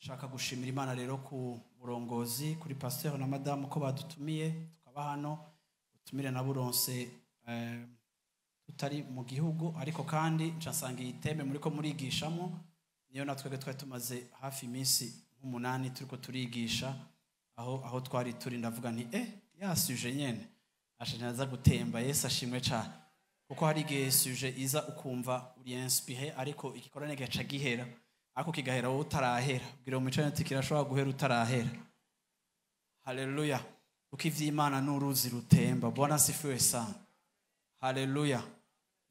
Nshaka gushimira Imana rero ku burongozi, kuri pasteur na madamu ko badutumiye tukaba hano. Utumire na buronse tutari mu gihugu, ariko kandi nca nsanga iyi thème muriko murigishamo niyo natwebwe twari tumaze hafi iminsi nk'umunani turiko turigisha aho twari turi. Ndavuga nti ya sujet nyene asha gutemba. Yesu ashimwe cyane, kuko hari igihe sujet iza ukumva uri inspiré, ariko igikorane gica gihera, ariko kigahera wowe utarahera. Bwira mu ati kirashobora guhera utarahera. Haleluya! Kuko ivy'Imana n'uruzi rutemba. Bwana asifiwe sana. Haleluya!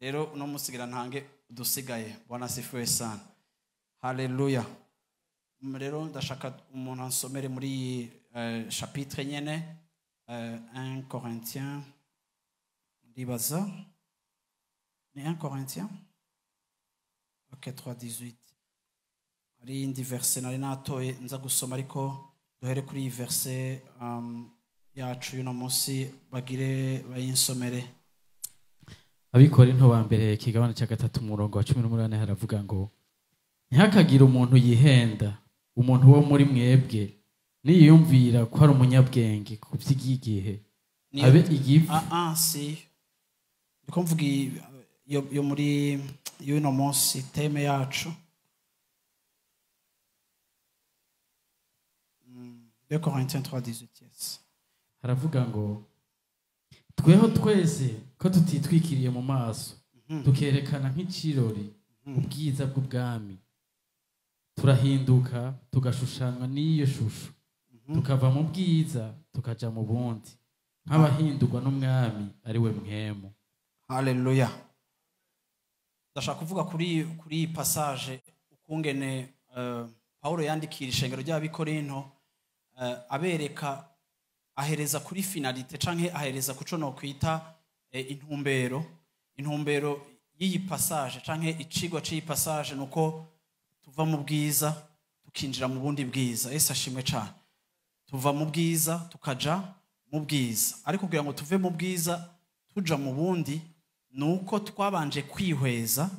Rero uno munsi gira ntange udusigaye. Bwana asifiwe sana. Haleluya! Rero ndashaka umuntu ansomere muri iyi chapitre nyene, 1 Corinthiens, ndibaza ni 1 Corinthiens, ok, 3:18. Hari iyindi verset nari natoye nza gusoma, ariko duhere kuri iyi verset yacu y'uno munsi, bagire bayinsomere. Abikorinto ba mbere, ikigabane cya gatatu, umurongo wa 18, haravuga ngo: "Ntihakagire umuntu yihenda. Umuntu wo muri mwebwe niyiyumvira ko ari umunyabwenge ku by'igihe, abe igifu." Ah ah, si ndiko mvuga yo muri y'uno munsi, thème yacu. 2 Corinthiens 3:18, yes. Haravuga ngo: "Tweho twese ko tutitwikiriye mu maso, tukerekana nk'ikirori ubwiza bw'ubwami, turahinduka tugashushanywa n'iyo shusho, tukava mu bwiza tukaja mu bundi, nk'abahindurwa n'Umwami ari we Mpwemu." Haleluya! Ndashaka kuvuga kuri iyi passage, ukungene Paulo yandikira ishengero ry'Abikorinto, abereka, ahereza kuri finalité canke ahereza kuco no kwita intumbero y'iyi passage canke icigwa c'iyi passage, nuko tuva mu bwiza tukinjira mu bundi bwiza. Yesu ashimwe cane. Tuva mu bwiza tukaja mu bwiza, ariko kugira ngo tuve mu bwiza tuja mu bundi, nuko twabanje kwihweza,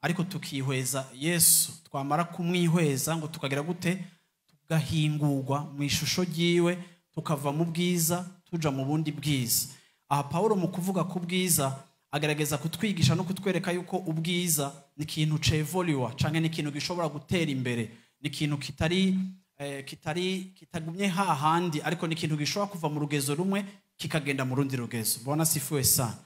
ariko tukihweza Yesu. Twamara kumwihweza, ngo tukagira gute? Tugahingurwa mu ishusho ryiwe, tukava mu bwiza tuja mu bundi bwiza. Aha Paulo mu kuvuga ku bwiza agerageza kutwigisha no kutwereka yuko ubwiza ni ikintu c'évolua canke ni ikintu gishobora gutera imbere, ni ikintu kitari kitagumye hahandi, ariko ni ikintu gishobora kuva mu rugezo rumwe kikagenda mu rundi rugezo. Bwana asifiwe sana.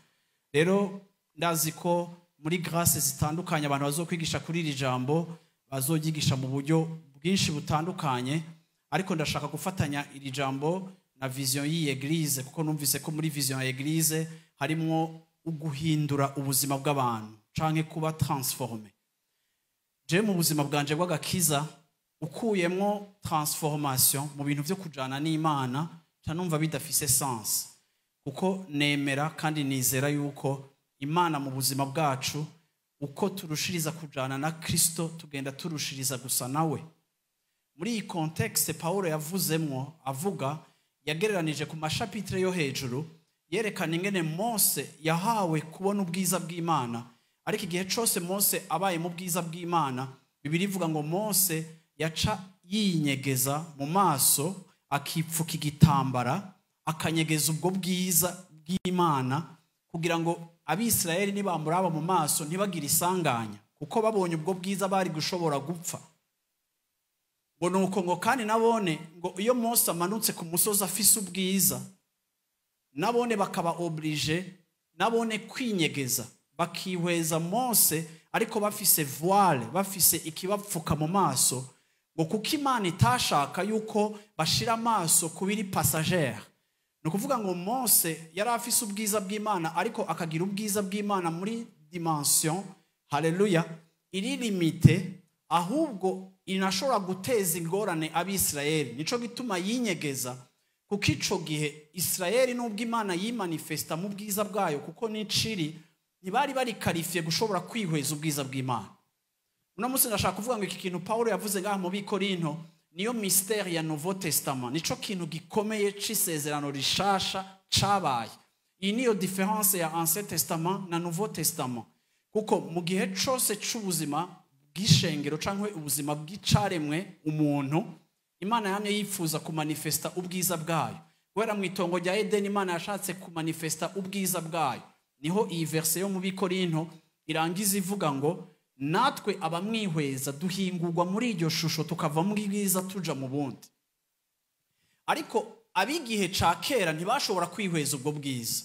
Rero ndazi ko muri grâce zitandukanye abantu bazokwigisha kuri iri jambo bazoryigisha mu buryo bwinshi butandukanye, ariko ndashaka gufatanya iri jambo na vision y'iyi église, kuko numvise ko muri vision ya église harimwo uguhindura ubuzima bw'abantu canke kuba transformé. Je mu buzima bwanje bw'agakiza, ukuyemwo transformation mu bintu vyo kujana n'Imana, nca numva bidafise sens, kuko nemera kandi nizera yuko Imana mu buzima bwacu, uko turushiriza kujana na Kristo, tugenda turushiriza gusa nawe. Muri iyi contexte Paulo yavuzemwo, avuga, yagereranije ku ma chapitres yo hejuru, yerekana ingene Mose yahawe kubona ubwiza bw'Imana, ariko igihe cose Mose abaye mu bwiza bw'Imana, Bibiliya ivuga ngo Mose yaca yinyegeza mu maso, akipfuka igitambara, akanyegeza ubwo bwiza bw'Imana, kugira ngo Abisirayeli nibamuraba mu maso ntibagire isanganya, kuko babonye ubwo bwiza bari gushobora gupfa. Ngo nuko ngo kandi nabone ngo iyo Mose amanutse ku musozi afise ubwiza, nabone bakaba obligé nabone kwinyegeza, bakihweza Mose, ariko bafise voile, bafise ikibapfuka mu maso, ngo kuko Imana itashaka yuko bashira amaso ku biri passager. Ni ukuvuga ngo Mose yari afise ubwiza bw'Imana, ariko akagira ubwiza bw'Imana muri dimension, haleluya, iri limitée, ahubwo inashobora guteza ingorane Abisirayeli. Nico gituma yinyegeza, kuko ico gihe Isirayeli, nubwo Imana yimanifesta mu bwiza bwayo, kuko n'iciri ntibari bari qualifiés gushobora kwihweza ubwiza bw'Imana. Uno munsi ndashaka kuvuga ngo iki kintu Paulo yavuze ngaha mu Bikorinto niyo mystère ya Nouveau Testament, nico kintu gikomeye c'isezerano rishasha cabaye. Iyi niyo différence ya Ancien Testament na Nouveau Testament, kuko mu gihe cose c'ubuzima bw'ishengero canke ubuzima bw'icaremwe umuntu, Imana yamye yifuza kumanifesta ubwiza bwayo. Guhera mu itongo rya Edeni, Imana yashatse kumanifesta ubwiza bwayo. Niho iyi verse yo mu Bikorinto irangiza ivuga ngo natwe abamwihweza duhingurwa muri iryo shusho, tukava mu bwiza tuja mu bundi. Ariko ab'igihe ca kera ntibashobora kwihweza ubwo bwiza,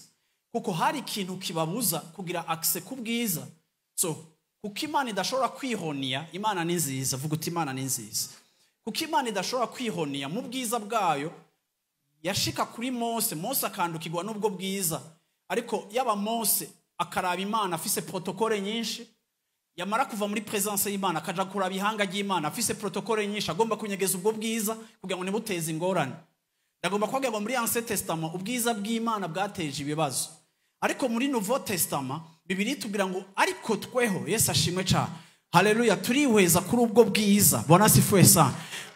kuko hari ikintu kibabuza kugira accès ku bwiza. So kuko Imana idashobora kwihoniya, Imana ni nziza, vuga uti Imana ni nziza. Kuko Imana idashobora kwihoniya mu bwiza bwayo, yashika kuri Mose, Mose akandukirwa n'ubwo bwiza. Ariko yaba Mose akaraba Imana afise protocole nyinshi, yamara kuva muri présence y'Imana akaja kuraba ihanga ry'Imana afise protocole nyinshi, agomba kunyegeza ubwo bwiza kugira ngo ntibuteze ingorane. Ndagomba kubabwira ngo muri Ancien Testament ubwiza bw'Imana bwateje ibibazo, ariko muri Nouveau Testament Bibiliya itubwira ngo ariko tweho, Yesu ashimwe cyane, haleluya, turihweza kuri ubwo bwiza. Bwana asifiwe sana.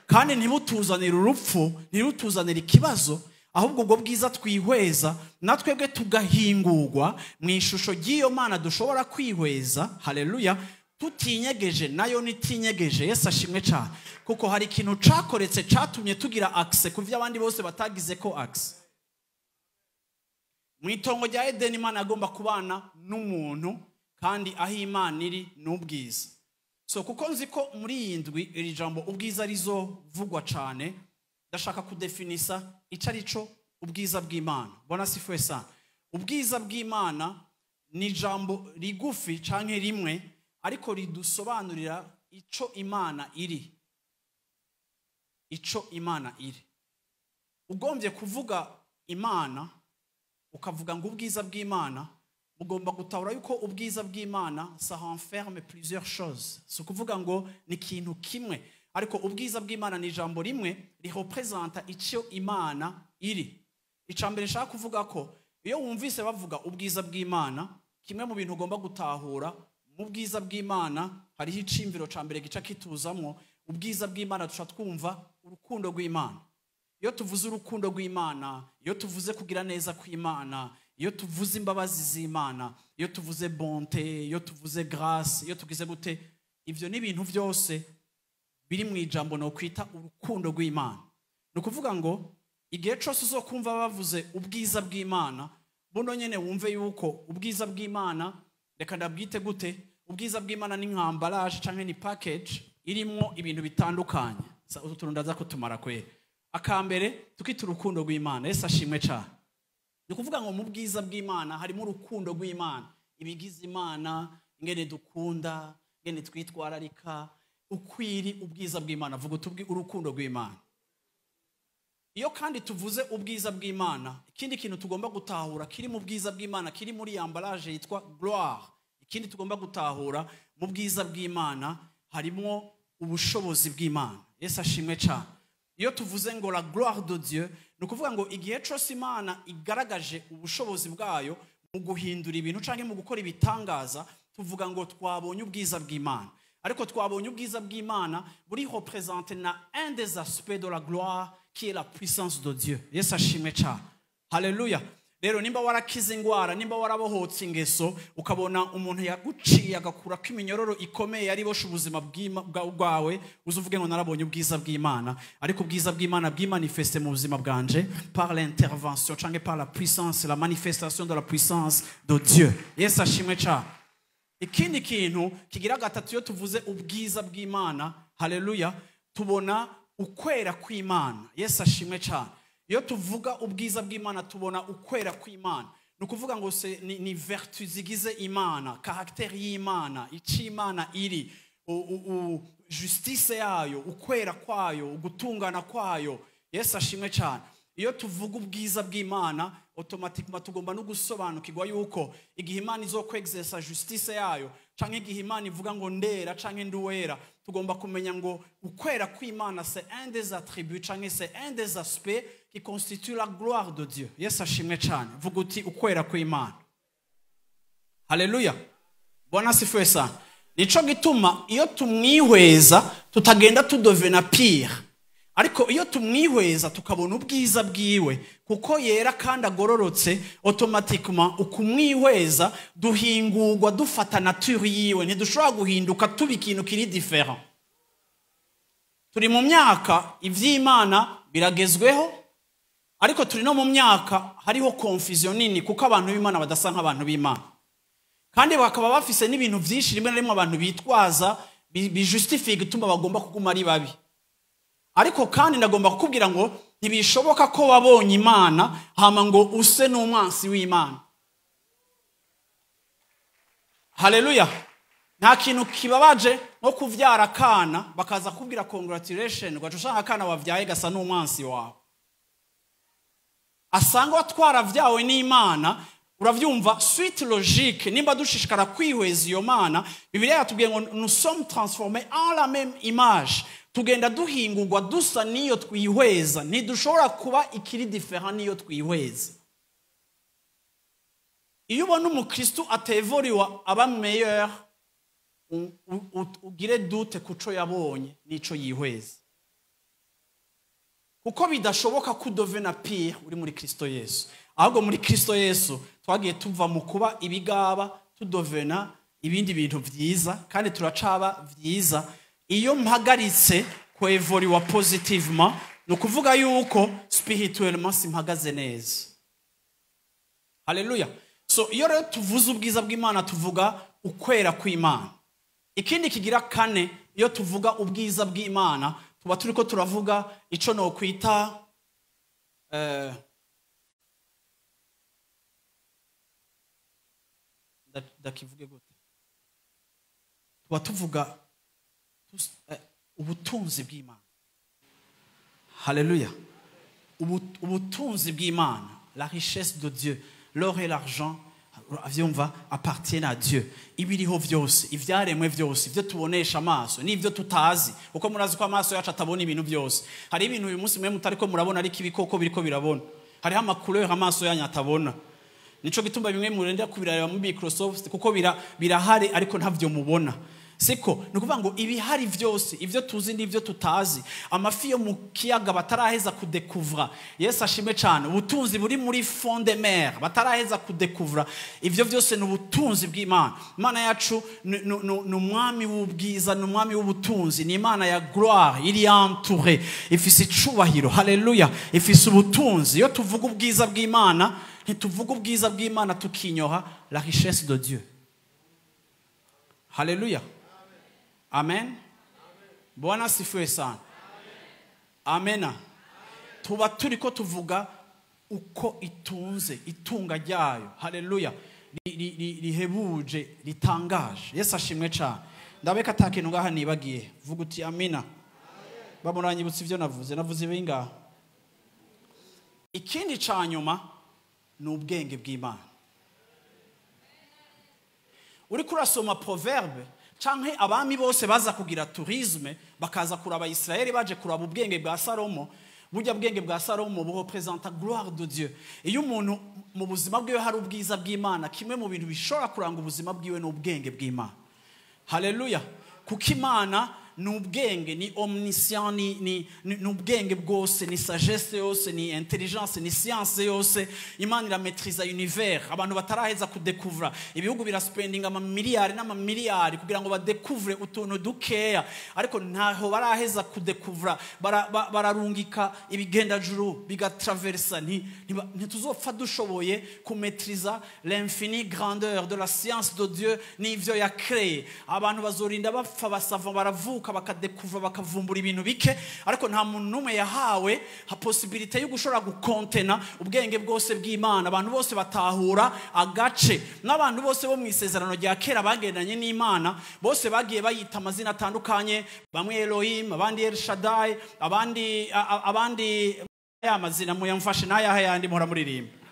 Kandi ntibutuzanire urupfu, ntibutuzanire ikibazo, ahubwo ubwo bwiza twihweza natwebwe tugahingurwa mu ishusho ry'iyo Mana dushobora kwihweza, haleluya, tutinyegeje nayo nitinyegeje. Yesu ashimwe cyane, kuko hari ikintu cakoretse catumye tugira accès ku vyo abandi bose batagize ko accès. Mu itongo rya Edeni Imana yagomba kubana n'umuntu, kandi aho Imana iri n'ubwiza. So kuko nzi ko muri iyi ndwi iri jambo ubwiza rizovugwa cyane, ndashaka kudefinisa ico ari cyo ubwiza bw'Imana. Bwana asifiwe sana. Ubwiza bw'Imana ni ijambo rigufi canke rimwe, ariko ridusobanurira ico Imana iri. Ico Imana iri. Ugombye kuvuga Imana ukavuga ngo ubwiza bw'Imana, mugomba gutahura yuko ubwiza bw'Imana ça renferme plusieurs choses. Si ukuvuga ngo ni ikintu kimwe, ariko ubwiza bw'Imana ni ijambo rimwe rirepresenta icyo Imana iri. Icya mbere nshaka kuvuga ko iyo wumvise bavuga ubwiza bw'Imana, kimwe mu bintu ugomba gutahura mu bwiza bw'Imana hariho iciyumviro cya mbere gica kituzamwo. Ubwiza bw'Imana duca twumva urukundo rw'Imana. Iyo tuvuze urukundo rw'Imana, iyo tuvuze kugira neza kw'Imana, iyo tuvuze imbabazi z'Imana, iyo tuvuze bonté, iyo tuvuze grâce, iyo tugize gute, ivyo ni ibintu byose biri mu ijambo no kwita urukundo rw'Imana. Ni ukuvuga ngo igihe cyose uzokumva bavuze ubwiza bw'Imana, buno nyene wumve yuko ubwiza bw'Imana, reka ndabwite gute, ubwiza bw'Imana ni nka emballage canke ni package irimwo ibintu bitandukanye. Utu tuntu ndaza kutumara kweri. Akambere tukita urukundo rw'Imana. Yesu ashimwe cyane. Ni ukuvuga ngo mu bwiza bw'Imana harimo urukundo rw'Imana, ibigize Imana, ingene dukunda, ingene twitwararika, ukwiri ubwiza bw'Imana. Vuga uti urukundo rw'Imana. Iyo kandi tuvuze ubwiza bw'Imana, ikindi kintu tugomba gutahura kiri mu bwiza bw'Imana, kiri muri emballage yitwa gloire. Ikindi tugomba gutahura mu bwiza bw'Imana harimo ubushobozi bw'Imana. Yesu ashimwe cyane. Iyo tuvuze ngo la gloire de Dieu, ni ukuvuga ngo igihe cyose Imana igaragaje ubushobozi bwayo mu guhindura ibintu canke mu gukora ibitangaza, tuvuga ngo twabonye ubwiza bw'Imana. Ariko twabonye ubwiza bw'Imana buri représente na un des aspects de la gloire qui est la puissance de Dieu. Yesu ashimwe cyane. Haleluya. Rero nimba warakize ingwara, nimba warabohotse ingeso, ukabona umuntu yaguciye agakurako iminyororo ikomeye yari boshe ubuzima bwawe, uzuvuge ngo narabonye ubwiza bw'Imana. Ariko ubwiza bw'Imana bwimanifeste mu buzima bwanje par l'intervention canke par la puissance, la manifestation de la puissance de Dieu. Yesu ashimwe cyane. Ikindi kintu kigira gatatu, iyo tuvuze ubwiza bw'Imana, haleluya, tubona ukwera kw'Imana. Yesu ashimwe cyane. Iyo tuvuga ubwiza bw'Imana tubona ukwera kw'Imana. Ni ukuvuga ngo se ni vertu zigize Imana, caractère y'Imana, icyo Imana iri, justice yayo, ukwera kwayo, ugutungana kwayo. Yesu ashimwe cyane. Iyo tuvuga ubwiza bw'Imana, automatiquement tugomba no gusobanukirwa yuko igihe Imana izokwexersa justice yayo, canke igihe Imana ivuga ngo ndera canke nduwera, tugomba kumenya ngo ukwera kw'Imana c'est un des attributs canke c'est un des aspects qui constitue la gloire de Dieu. Yesu ashimwe cyane. Vuga uti ukwera kw'Imana. Haleluya. Bwana asifiwe sana. Nico gituma iyo tumwihweza tutagenda tudevena pire, Ariko iyo tumwihweza tukabona ubwiza bwiwe, kuko yera kandi agororotse, automatiquement ukumwihweza duhingurwa dufata nature yiwe, ntidushobora guhinduka tuba ikintu kiri différent. Turi mu myaka ivy'Imana biragezweho, ariko turi no mu myaka hariho confusion nini, kuko abantu b'Imana badasa nk'abantu b'Imana, kandi bakaba bafise n'ibintu vyinshi rimwe na rimwe abantu bitwaza bijustifie igituma bagomba kuguma ari babi. Ariko kandi ndagomba kukubwira ngo ntibishoboka ko wabonye Imana hama ngo use n'umwansi w'Imana. Haleluya. Nta kintu kibabaje nko kuvyara akana bakaza kubwira congratulation, ugaca usanga akana wavyaye gasa n'umwansi wawe, asanga watwaravyawe n'Imana. Uravyumva, suite logique, nimba dushishikara kwihweza iyo Mana, Bibiliya yatubwiye ngo nous sommes transformés en la même image, tugenda duhingurwa dusa n'iyo twihweza, ntidushobora kuba ikiri différent n'iyo twihweza. Iyo ubona umukristo atevoriwa aba meilleur, ugire doute kuco yabonye n'ico yihweza, kuko bidashoboka ko udovena pire uri muri Kristo Yesu. Ahubwo muri Kristo Yesu twagiye tuva mu kuba ibigaba tudovena ibindi bintu vyiza, kandi turacaba vyiza. Iyo mpagaritse kwevoriwa positivement, ni ukuvuga yuko spirituellement simpagaze neza. Haleluya. So iyo rero tuvuze ubwiza bw'Imana tuvuga ukwera kw'Imana. Ikindi kigira kane, iyo tuvuga ubwiza bw'Imana tuba turiko turavuga ico no kwita ndakivuge gute, tuba tuvuga ubutunzi bw'Imana. Haleluya. Ubutunzi bw'Imana, la richesse de Dieu, l'or et l'argent avyumva appartiennent à Dieu. Ibiriho vyose, ivyaremwe vyose, ivyo tubonesha amaso n'ivyo tutazi, kuko murazi ko amaso yacu atabona ibintu vyose. Hari ibintu uyu munsi mwe mutariko murabona, ariko ibikoko biriko birabona. Hariho amacouleur amaso yanyu atabona. Nico gituma bimwe murenda kubirareba muri Microsoft, kuko birahari ariko ntavyo mubona. Siko ni ukuvuga ngo ibihari vyose, ivyo tuzi n'ivyo tutazi, amafi yo mu kiyaga bataraheza kudekuvra, Yesu ashimwe cyane, ubutunzi buri muri fond de mer bataraheza kudekuvra, ivyo vyose ni ubutunzi bw'Imana. Imana yacu ni umwami w'ubwiza, ni umwami w'ubutunzi, ni Imana ya gloire, iri entourée, ifise icubahiro. Haleluya. Ifise ubutunzi. Iyo tuvuga ubwiza bw'Imana, ntituvuga ubwiza bw'Imana tukinyoha la richesse de Dieu. Haleluya. Amen. Bwana asifiwe sana. Amena. Tuba turiko tuvuga uko itunze, itunga ryayo. Haleluya. Rihebuje, ritangaje. Yesu ashimwe cyane. Ndabeka atakintu ngaha nibagiye. Vuga uti amina. Bamuranyibutse ivyo navuze, navuze ibingaha. Ikindi ca nyuma ni ubwenge bw'Imana. Uriko urasoma proverbe canke abami bose baza kugira tourisme, bakaza kuraba Israeli, baje kuraba ubwenge bwa Salomo. Burya bwenge bwa Salomo burepresenta gloire de Dieu. Iyo umuntu mu buzima bwiwe hari ubwiza bw'Imana, kimwe mu bintu bishobora kuranga ubuzima bwiwe ni ubwenge bw'Imana. Haleluya. Kuko Imana ni ubwenge, ni omniscient, ni ubwenge bwose, ni sagesse yose, ni intelligence, ni science yose. Imana irametriza univers, abantu bataraheza kudekuvra. Ibihugu biraspendinga amamiliyari n'amamiliyari kugira ngo badekuvre utuntu dukeya, ariko ntaho baraheza kudekuvra. Bararungika ibigendajuru bigatraversa. Ntituzopfa dushoboye kumetriza l'infinie grandeur de la science de Dieu n'ivyo ya créé. Abantu bazorinda bapfa, basava, baravuka, bakadekuva, bakavumbura ibintu bike, ariko nta muntu n'umwe yahawe ha possibilité yo gushobora gukontena ubwenge bwose bw'Imana. Abantu bose batahura agace, n'abantu bose bo mu isezerano rya kera bagendanye n'Imana bose bagiye bayita amazina atandukanye, bamwe Elohim, abandi El Shaddai, abandi ya mazina muyamfashe n'ayahe yandi muhora muririmba.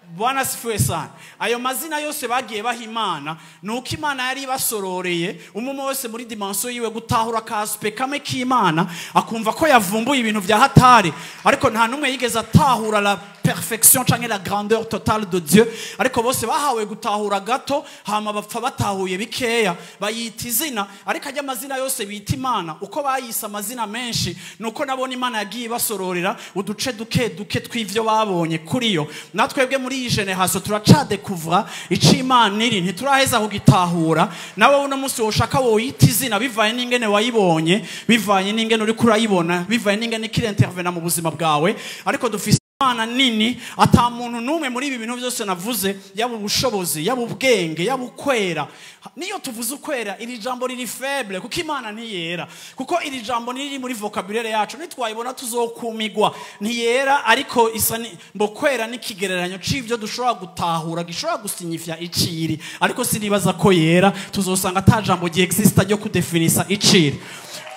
Bwana asifiwe sana. Ayo mazina yose bagiye baha Imana, nuko Imana yari basororeye umwe wese muri dimension yiwe gutahura kaspe kamwe k'Imana, akumva ko yavumbuye ibintu vya hatari, ariko nta numwe yigeze atahura la perfection canke la grandeur totale de Dieu. Ariko bose bahawe gutahura gato, hama bapfa batahuye bikeya, bayita izina. Ariko ajya amazina yose bita Imana, uko bayise amazina menshi nuko nabona Imana yagiye basororera uduce duke duke tw'ivyo babonye kuri yo. Natwebwe muri iyi génération turacadekuvra ico Imana iri, ntituraheza kugitahura. Nawe uno munsi woshaka woyita izina bivanye n'ingene wayibonye, bivanye n'ingene uriko urayibona, bivanye n'ingene ikiri intervena mu buzima bwawe. Ariko dufise Imana nini, ata muntu n'umwe muri ibi bintu byose navuze, yaba ubushobozi, yaba ubwenge, yaba ukwera. Niyo tuvuze ukwera, iri jambo riri faible, kuko Imana ntiyera, kuko iri jambo niriri muri vocabulaire yacu, nitwayibona tuzokumigwa. Ntiyera, ariko isa ni mbo kwera n'ikigereranyo c'ivyo dushobora gutahura, gishobora gusignifya iciri, ariko sinibaza ko yera, tuzosanga ata jambo ryexista ryo kudefinisa iciri.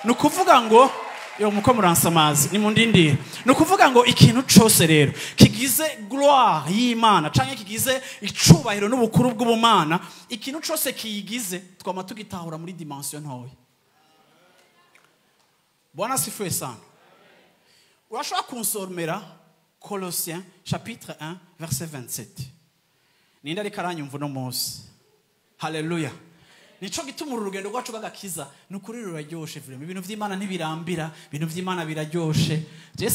Nukuvuga ngo yo muko muransamazi nimundindire. Nukuvuga ngo ikintu cose rero kigize gloire y'Imana canke kigize icubahiro n'ubukuru bw'ubumana, ikintu cose kiyigize twama tugitahura muri dimension ntoya. Bwana sifiwe sana. Urashobora kunsomera Colossiens chapitre 1 verset 27. Ninde ariko aranyumva uno munsi? Haleluya. Nico gituma uru rugendo rwacu rw'agakiza ni ukuri ruraryoshe vraiment. Ibintu vy'Imana ntibirambira, ibintu vy'Imana biraryoshe. Je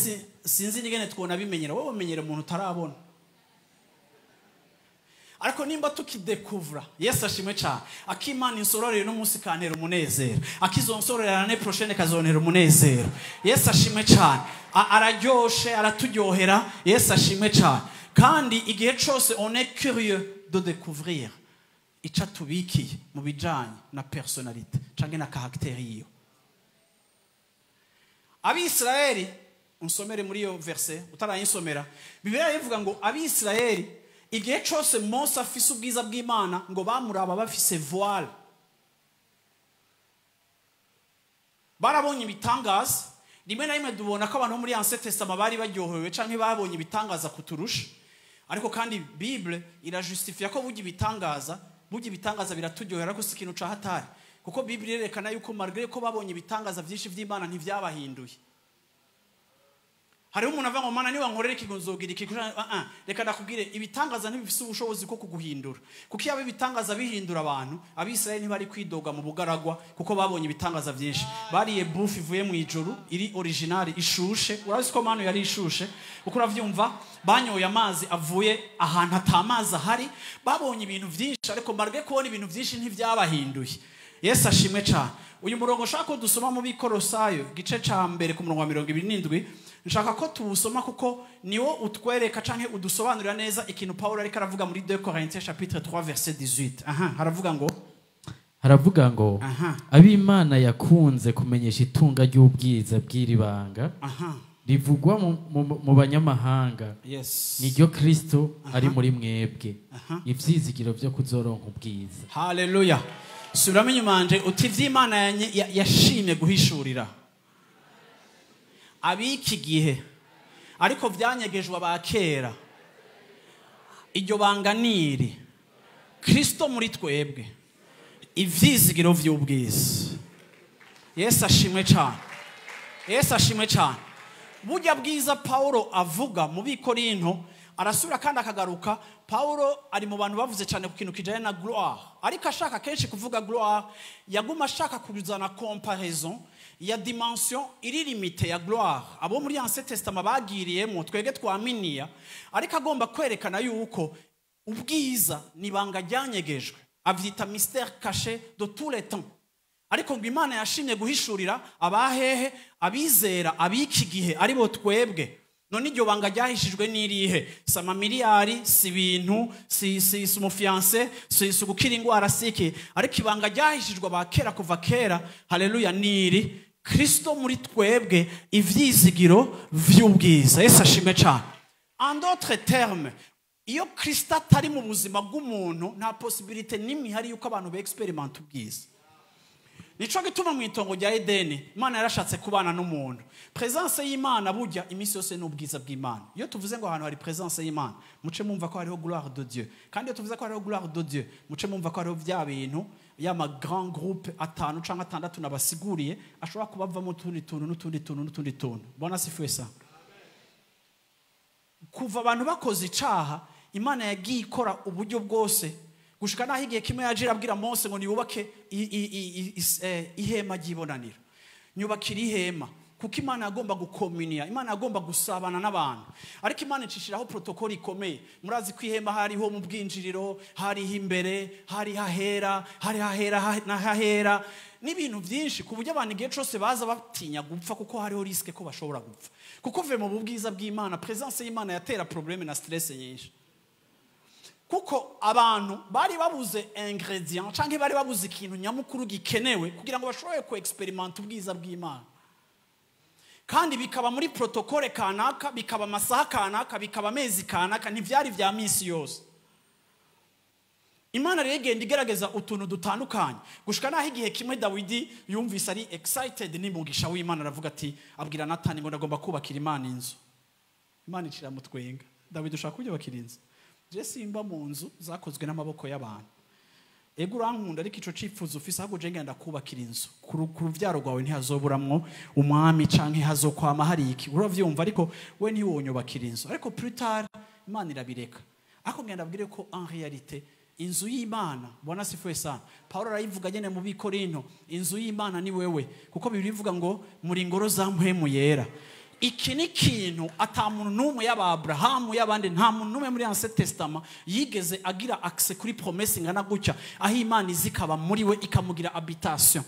sinzi n'ingene twona bimenyera, wowe umenyera umuntu utarabona. Ariko nimba tukidekuvra, Yesu ashimwe cyane, akimana insororere no munsi kantera umunezero, akizonsororera l'année prochaine kazontera umunezero. Yesu ashimwe cyane, araryoshe, araturyohera. Yesu ashimwe cyane. Kandi igihe cose on est curieux de découvrir ico atubikiye mu bijanye na personnalité canke na caractère yiwe. Abisirayeli, unsomere muri iyo verset utarayinsomera, Bibiliya ivuga ngo Abisirayeli igihe cose Mose afise ubwiza bw'Imana ngo bamuraba bafise voile. Barabonye ibitangaza. Rimwe na rimwe dubona ko abantu bo muri Ancien Testament bari baryohewe canke babonye ibitangaza kuturusha, ariko kandi Bible irajustifia ko burya ibitangaza biraturyohera, ariko si ikintu ca hatari, kuko Bible irerekana yuko malgré ko babonye ibitangaza vyinshi vy'Imana ntivyabahinduye. Hariho umuntu avuga ngo Mana niba nkorera iki nzogira iki, reka ndakubwire, ibitangaza ntibifise ubushobozi bwo kuguhindura, kuko iyo ibitangaza bihindura abantu, Abisirayeli ntibari kwidoga mu bugaragwa, kuko babonye ibitangaza vyinshi. Bariye bouffe ivuye mu ijuru iri original ishushe, urazi ko manu yari ishushe, kuko uravyumva, banyoye amazi avuye ahantu atamazi ahari, babonye ibintu vyinshi, ariko malgré kubona ibintu vyinshi ntivyabahinduye. Yesu ashimwe cyane. Uyu murongo nshaka ko dusoma mu Bikorosayo gice ca mbere ku murongo wa 27, nshaka ko tuwusoma kuko niwo utwereka canke udusobanurira neza ikintu Paulo ariko aravuga muri 2 Corinthiens chapitre 3 verset 18. Aha, haravuga ngo ab'Imana yakunze kumenyesha itunga ry'ubwiza bw'iribanga rivugwa mu banyamahanga, yes, niryo Kristo ari muri mwebwe, ivyizigiro vyo kuzoronka ubwiza. Haleluya. Subiramo inyuma yanje uti ivy'Imana yashimye guhishurira ab'iki gihe, ariko vyanyegejwe abakera. Iryo banga niri Kristo muri twebwe, ivyizigiro vy'ubwiza. Yesu ashimwe cyane. Yesu ashimwe cyane. Burya bwiza Paulo avuga mu Bikorinto, arasubira kandi akagaruka. Paulo ari mu bantu bavuze cyane ku kintu kijanye na gloire, ariko ashaka kenshi kuvuga gloire, yaguma ashaka kuzana comparaison ya dimension iri limite ya gloire abo muri Ancien Testament bagiriyemo, twege twaminiya, ariko agomba kwerekana yuko ubwiza nibanga ryanyegejwe, avyita mystère caché de tous les temps. Ariko ngo Imana yashimye guhishurira abahehe, abizera abiki gihe aribo twebwe. None iryo banga ryahishijwe n'irihe? Si amamiliyari, si ibintu, si umufiance, si gukira ingwara, si iki, ariko ibanga ryahishijwe abakera kuva kera, haleluya, niri Kristo muri twebwe, ivyizigiro vy'ubwiza. Yesu ashimwe cyane. En d'autres termes, iyo Kristo atari mu buzima bw'umuntu, nta possibilité n'imwe ihari yuko abantu be experiment ubwiza. Nico gituma mu itongo rya Edeni Imana yarashatse kubana n'umuntu. Présence y'Imana burya iminsi yose n'ubwiza bw'Imana. Iyo tuvuze ngo ahantu hari présence y'Imana, muce mumva ko hariho gloire de Dieu. Kandi iyo tuvuze ko hariho gloire de Dieu, muce mumva ko hariho vya bintu ya ma grand groupe atanu canke atandatu nabasiguriye ashobora kubavamo utundi tuntu n'utundi tuntu n'utundi tuntu. Bwana asifiwe sana. Kuva abantu bakoze icaha, Imana yagiye ikora uburyo bwose gushika naho igihe kimwe yaje irabwira Mose ngo niyubake ihema ry'ibonaniro, nyubakira ihema, kuko Imana yagomba gukomuniya, Imana yagomba gusabana n'abantu. Ariko Imana icishiraho protocole ikomeye. Murazi ko ihema hariho mu bwinjiriro, hariho imbere, hariho ahera, hariho ahera n'ahera, n'ibintu byinshi, ku buryo abantu igihe cyose baza batinya gupfa, kuko hariho risque ko bashobora gupfa. Kuko uvuye mu bwiza bw'Imana, présence y'Imana yatera problème na stress nyinshi, kuko abantu bari babuze ingrédient canke bari babuze ikintu nyamukuru gikenewe kugira ngo bashobore ku experimenter ubwiza bw'Imana. Kandi bikaba muri protocole kanaka, bikaba amasaha kanaka, bikaba amezi kanaka, ntivyari vya minsi yose. Imana rero igenda igerageza utuntu dutandukanye gushika naho igihe kimwe Dawidi yumvise ari excited n'umugisha w'Imana, aravuga ati, abwira Natani ngo ndagomba kubakira Imana inzu. Imana icira mutwenga: "Dawidi, ushaka kuyubakira inzu? Je simba mu nzu zakozwe n'amaboko y'abantu. Ego urankunda, ariko ico cifuzo ufise, ahubwo je ngenda kubakira inzu. Ku ruvyaro rwawe ntihazoburamwo umwami canke hazokwama hari iki, uravyumva, ariko we ntiwonyubakira inzu." Ariko plus tard Imana irabireka. Ariko ngenda abwire ko en réalité inzu y'Imana, Bwana asifiwe sana, Paulo arayivuga nyene mu Bikorinto, inzu y'Imana ni wewe, kuko Bibiliya ivuga ngo muri ngoro za Mpwemu Yera. Iki ni ikintu ata muntu n'umwe, yaba Abrahamu, y'abandi, nta muntu n'umwe muri Ancien Testament yigeze agira accès kuri promesse ingana gutya, aho Imana iza ikaba muri we, ikamugira habitation.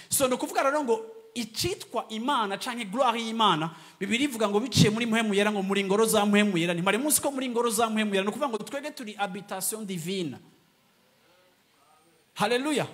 So ni ukuvuga rero ngo icitwa Imana canke gloire y'Imana, Bibiliya ivuga ngo biciye muri Mpwemu Yera, ngo muri ngoro za Mpwemu Yera. Ntimari munsi ko muri ngoro za Mpwemu Yera, ni ukuvuga ngo twebwe turi habitation divine. Haleluya!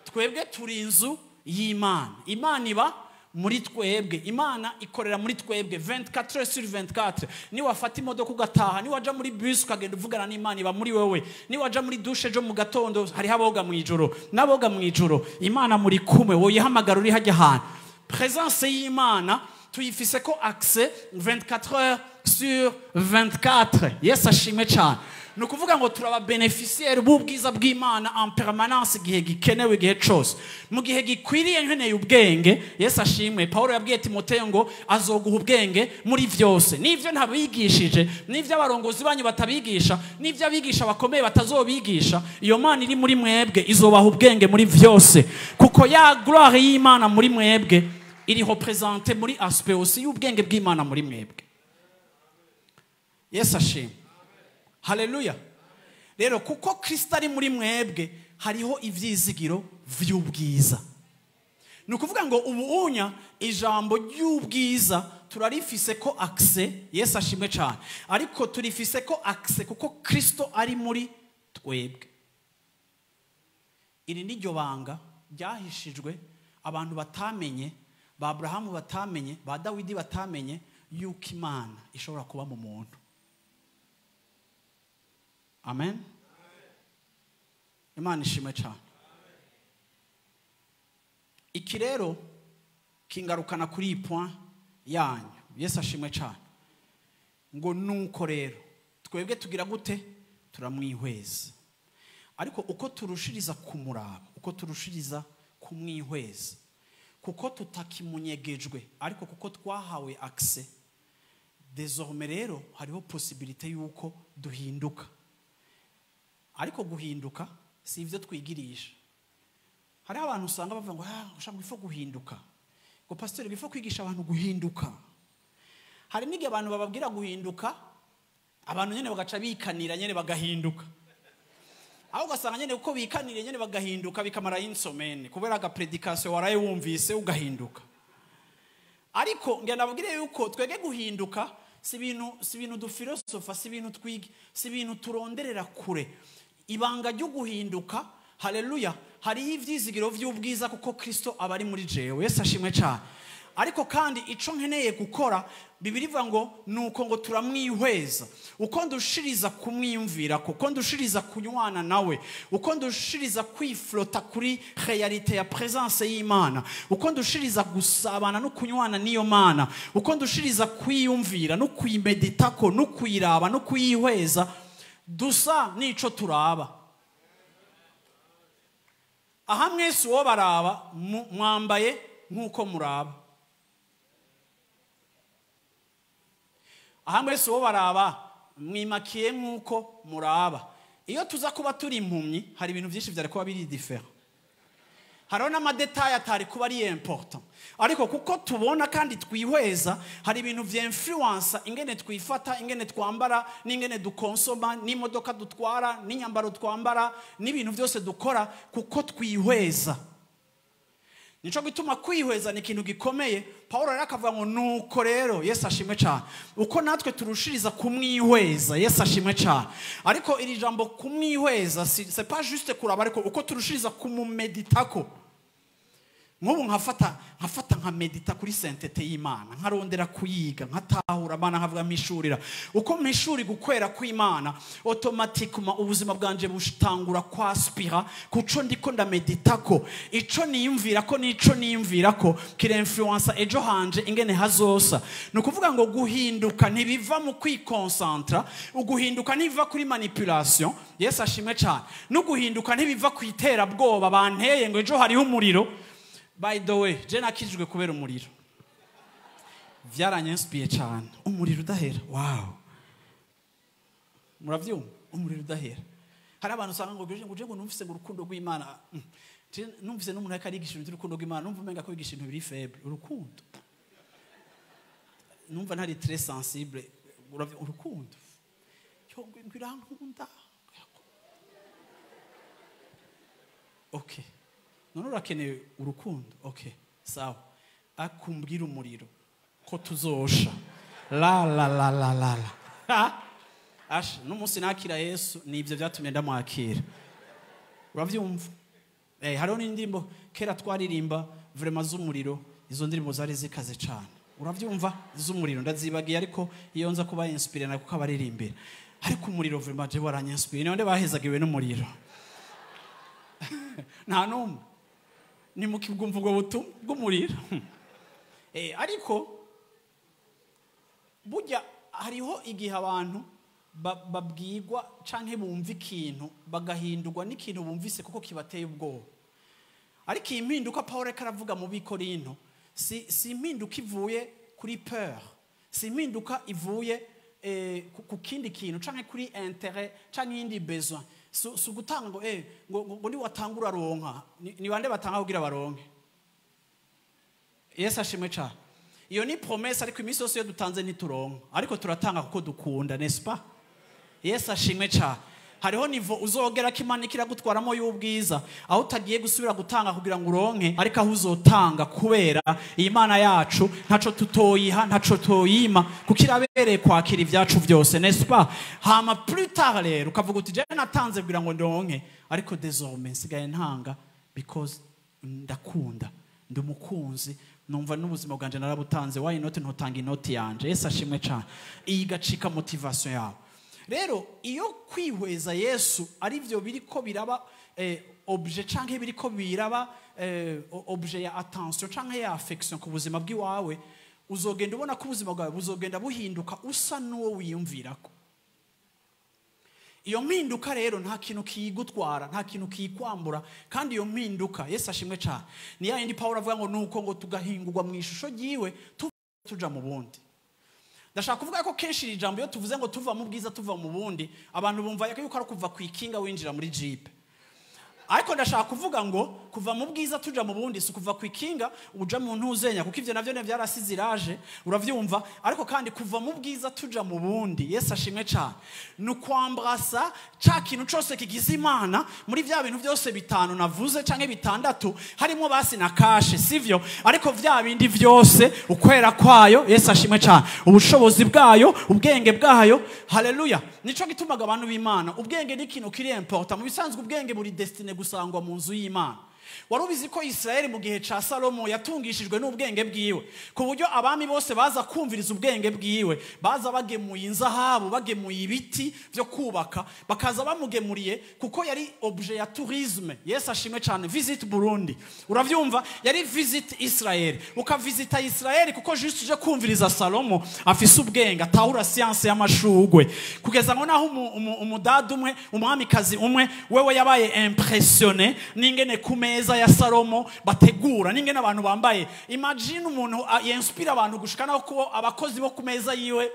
Twebwe turi inzu y'Imana. Imana iba muri twebwe, Imana ikorera muri twebwe 24 heures sur 24. Niwafata imodoka ugataha, niwaja muri bus ukagenda uvugana n'Imana, iba muri wewe. Niwaja muri douche ejo mu gatondo, hariho aboga mu ijoro n'aboga mu ijoro, Imana muri kumwe, woyihamagara uri hajya ahantu. Présence y'Imana tuyifise ko accès 24 heures sur 24. Yesu ashimwe cyane. Ni ukuvuga ngo turaba bénéficiaire b'ubwiza bw'Imana en permanence, igihe gikenewe, igihe cose, mu gihe gikwiriye. Nkeneye ubwenge, Yesu ashimwe, Paulo yabwiye Timoteyo ngo azoguha ubwenge muri vyose. N'ivyo ntabigishije, n'ivyo abarongozi banyu batabigisha, n'ivyo abigisha bakomeye batazobigisha, iyo Mana iri muri mwebwe izobaha ubwenge muri vyose, kuko ya gloire y'Imana muri mwebwe iri représentée muri aspect aussi y'ubwenge bw'Imana muri mwebwe. Yesu ashimwe, haleluya! Rero kuko Kristo ari muri mwebwe, hariho ivyizigiro vy'ubwiza. Ni ukuvuga ngo ubu unya ijambo ry'ubwiza turarifise ko accès. Yesu ashimwe cyane. Ariko turifise ko accès kuko Kristo ari muri twebwe. Iri ni ryo banga ryahishijwe abantu batamenye, ba Aburahamu batamenye, ba Dawidi batamenye, yuko Imana ishobora kuba mu muntu. Amen, Imana ishimwe cyane. Iki rero kingarukana kuri iyi point yanyu. Yesu ashimwe cyane. Ngo nuko rero twebwe tugira gute? Turamwihweza. Ariko uko turushiriza kumuraba, uko turushiriza kumwihweza, kuko tutakimunyegejwe, ariko kuko twahawe accès désormais, rero hariho possibilité yuko duhinduka. Ariko guhinduka si ibyo twigirisha. Hariho abantu usanga bavuga ngo ah, ushaka ngo il faut guhinduka, ngo pasiteri, il faut kwigisha abantu guhinduka. Hari n'igihe abantu bababwira guhinduka, abantu nyine bagaca bikanira nyine bagahinduka, aho ugasanga nyine uko bikaniriye nyine bagahinduka, bikamara une semaine, kubera agaprédication waraye wumvise ugahinduka. Ariko ngenda nababwire yuko twege guhinduka si ibintu dufilosofa, si ibintu twiga, si ibintu turonderera kure. Ibanga ryo guhinduka, haleluya, hariho ivyizigiro vy'ubwiza kuko Kristo aba ari muri jewe. Yesu ashimwe cyane. Ariko kandi ico nkeneye gukora, Bibiliya ivuga ngo nuko ngo turamwihweza. Uko ndushiriza kumwiyumvira, kuko ndushiriza kunywana nawe, uko ndushiriza kwiflota kuri réalité ya présence y'Imana, uko ndushiriza gusabana no kunywana n'iyo Mana, uko ndushiriza kwiyumvira no kuyimeditako no kuyiraba no kuyihweza, dusa n'ico turaba. Aha mwese uwo baraba mwambaye nk'uko muraba. Aha mwese uwo baraba mwimakiye nk'uko muraba. Iyo tuza kuba turi impumyi, hari ibintu byinshi byari kuba biri différent, hariho n'ama détails atari kuba ari important. Ariko kuko tubona kandi twihweza, hari ibintu vyinfluença ingene twifata, ingene twambara, n'ingene dukonsoma, n'imodoka dutwara, n'inyambaro twambara, n'ibintu byose dukora, kuko twihweza. Nico gituma kwihweza ni ikintu gikomeye. Paul rero akavuga ngo nuko rero, Yesu ashimwe cyane, uko natwe turushiriza kumwihweza. Yesu ashimwe cyane. Ariko iri jambo kumwihweza c'est pas juste kuraba, ariko uko turushiriza kumumeditako. Nk'ubu nkafata nkamedita kuri sainteté y'Imana, nkarondera kuyiga, nkatahura Imana, nkavuga mpishurira. Uko mpishuri gukwera kw'Imana, automatiquement ubuzima bwanje butangura kwaspira kuco ndiko ndameditako. Ico niyumvira ko nico niyumvira ko kirinfluença ejo hanje ingene hazosa. Ni ukuvuga ngo guhinduka ntibiva mu kwikonsantra, uguhinduka ntibiva kuri manipulation. Yesu ashimwe cyane. No guhinduka ntibiva ku iterabwoba banteye ngo ejo hariho umuriro. By the way, je nakijijwe kubera umuriro, vyaranyenspiye cyane, umuriro udahera. Wow, muravyumva? Umuriro udahera. Hari abantu usanga ngo ngo je ngo numvise ngo urukundo rw'Imana. Je numvise n'umuntu ariko arigisha ibintu by'urukundo rw'Imana, numva umenga ko yigisha ibintu biri faible. Urukundo numva ntari très sensible. Urukundo yo ngo irankunda. Okay, none urakeneye urukundo? Okay, sawa, akumbwira umuriro ko tuzosha la la la la la la. Ha! Asha n'umunsi nakira Yesu, nibyo byatumye ndamwakira. Uravyumva? Hariho n'indirimbo kera twaririmba vraiment z'umuriro. Izo ndirimbo zari zikaze cyane. Uravyumva? Z'umuriro ndazibagiye, ariko iyo nza kuba inspiré na kuko abaririmbira. Ariko umuriro vraiment je waranyinspiré. None bahezagiwe n'umuriro? Nta n'umwe. Ni mu kibwumva ubwo butumwa bw'umuriro. Ariko burya hariho igihe abantu babwirwa canke bumva ikintu, bagahindurwa n'ikintu bumvise kuko kibateye ubwoba. Ariko iyi mpinduka Paul ariko aravuga mu Bikorinto si impinduka ivuye kuri peur, si impinduka ivuye ku kindi kintu canke kuri intérêt canke iyindi besoin. Si ugutanga ngo ngo niwatanga uraronka. Ni bande batanga kugira baronke? Yesu ashimwe cyane. Iyo ni promesse, ariko iminsi yose iyo dutanze ntituronka, ariko turatanga kuko dukunda, n'est-ce pas? Yesu ashimwe cyane. Hariho niveau uzogera ko Imana ikiragutwaramo y'ubwiza, aho utagiye gusubira gutanga kugira ngo uronke, ariko aho uzotanga kubera iyi Mana yacu ntaco tutoyiha, ntaco toyima, kuko irabereye kwakira ibyacu byose, n'est-ce pas? Hama plus tard rero ukavuga uti je natanze kugira ngo ndonke, ariko désormais nsigaye ntanga because ndakunda, ndi umukunzi, numva n'ubuzima bwanje narabutanze, why not ntotanga inoti yanje? Yesu ashimwe cyane. Iyi gacika motivation yawe. Rero iyo kwihweza Yesu ari byo biriko biraba objet canke biriko biraba objet ya attention canke ya affection ku buzima bw'iwawe, uzogenda ubona ko ubuzima bwawe buzogenda buhinduka usa n'uwo wiyumvirako. Iyo mpinduka rero nta kintu kiyigutwara, nta kintu kiyikwambura. Kandi iyo mpinduka, Yesu ashimwe cyane, ni ya yindi Pawulo avuga ngo nuko ngo tugahingurwa mu ishusho ryiwe tuja mu bundi. Ndashaka kuvuga ko kenshi iri jambo, iyo tuvuze ngo tuva mu bwiza tuva mu bundi, abantu bumva yuko ari kuva ku ikinga winjira muri jeep. Ariko ndashaka kuvuga ngo kuva mu bwiza tuja mu bundi si kuva ku ikinga uja mu ntuzenya, kuko ivyo navyo vyarasize iraje. Uravyumva? Ariko kandi kuva mu bwiza tuja mu bundi, Yesu ashimwe cyane, ni ukwambrasa ca kintu cose kigize Imana muri vya bintu byose bitanu navuze canke bitandatu, harimo basi na kashe, sivyo? Ariko vya bindi vyose, ukwera kwayo, Yesu ashimwe cyane, ubushobozi bwayo, ubwenge bwayo. Haleluya! Nico gitumaga abantu b'Imana, ubwenge ni ikintu kiri important. Mu bisanzwe ubwenge buri destiné gusangwa mu nzu y'Imana. Wari ubizi ko Israeli mu gihe ca Salomo yatungishijwe n'ubwenge bwiwe, ku buryo abami bose baza kumviriza ubwenge bwiwe baza bagemuye inzahabu, bagemuye ibiti byo kubaka, bakaza bamugemuriye, kuko yari objet ya tourisme? Yesu ashimwe cyane. Visit Burundi. Uravyumva? Yari visit Israel, ukavisita Israel kuko juste uje kumviriza Salomo afise ubwenge, atahura science y'amashugwe, kugeza ngo naho umudada umwe, umwamikazi umwe, wewe yabaye impressionné n'ingene ku meza ya Salomo bategura, n'ingene abantu bambaye. Imagine umuntu yinspira abantu gushika naho ko abakozi bo ku meza yiwe.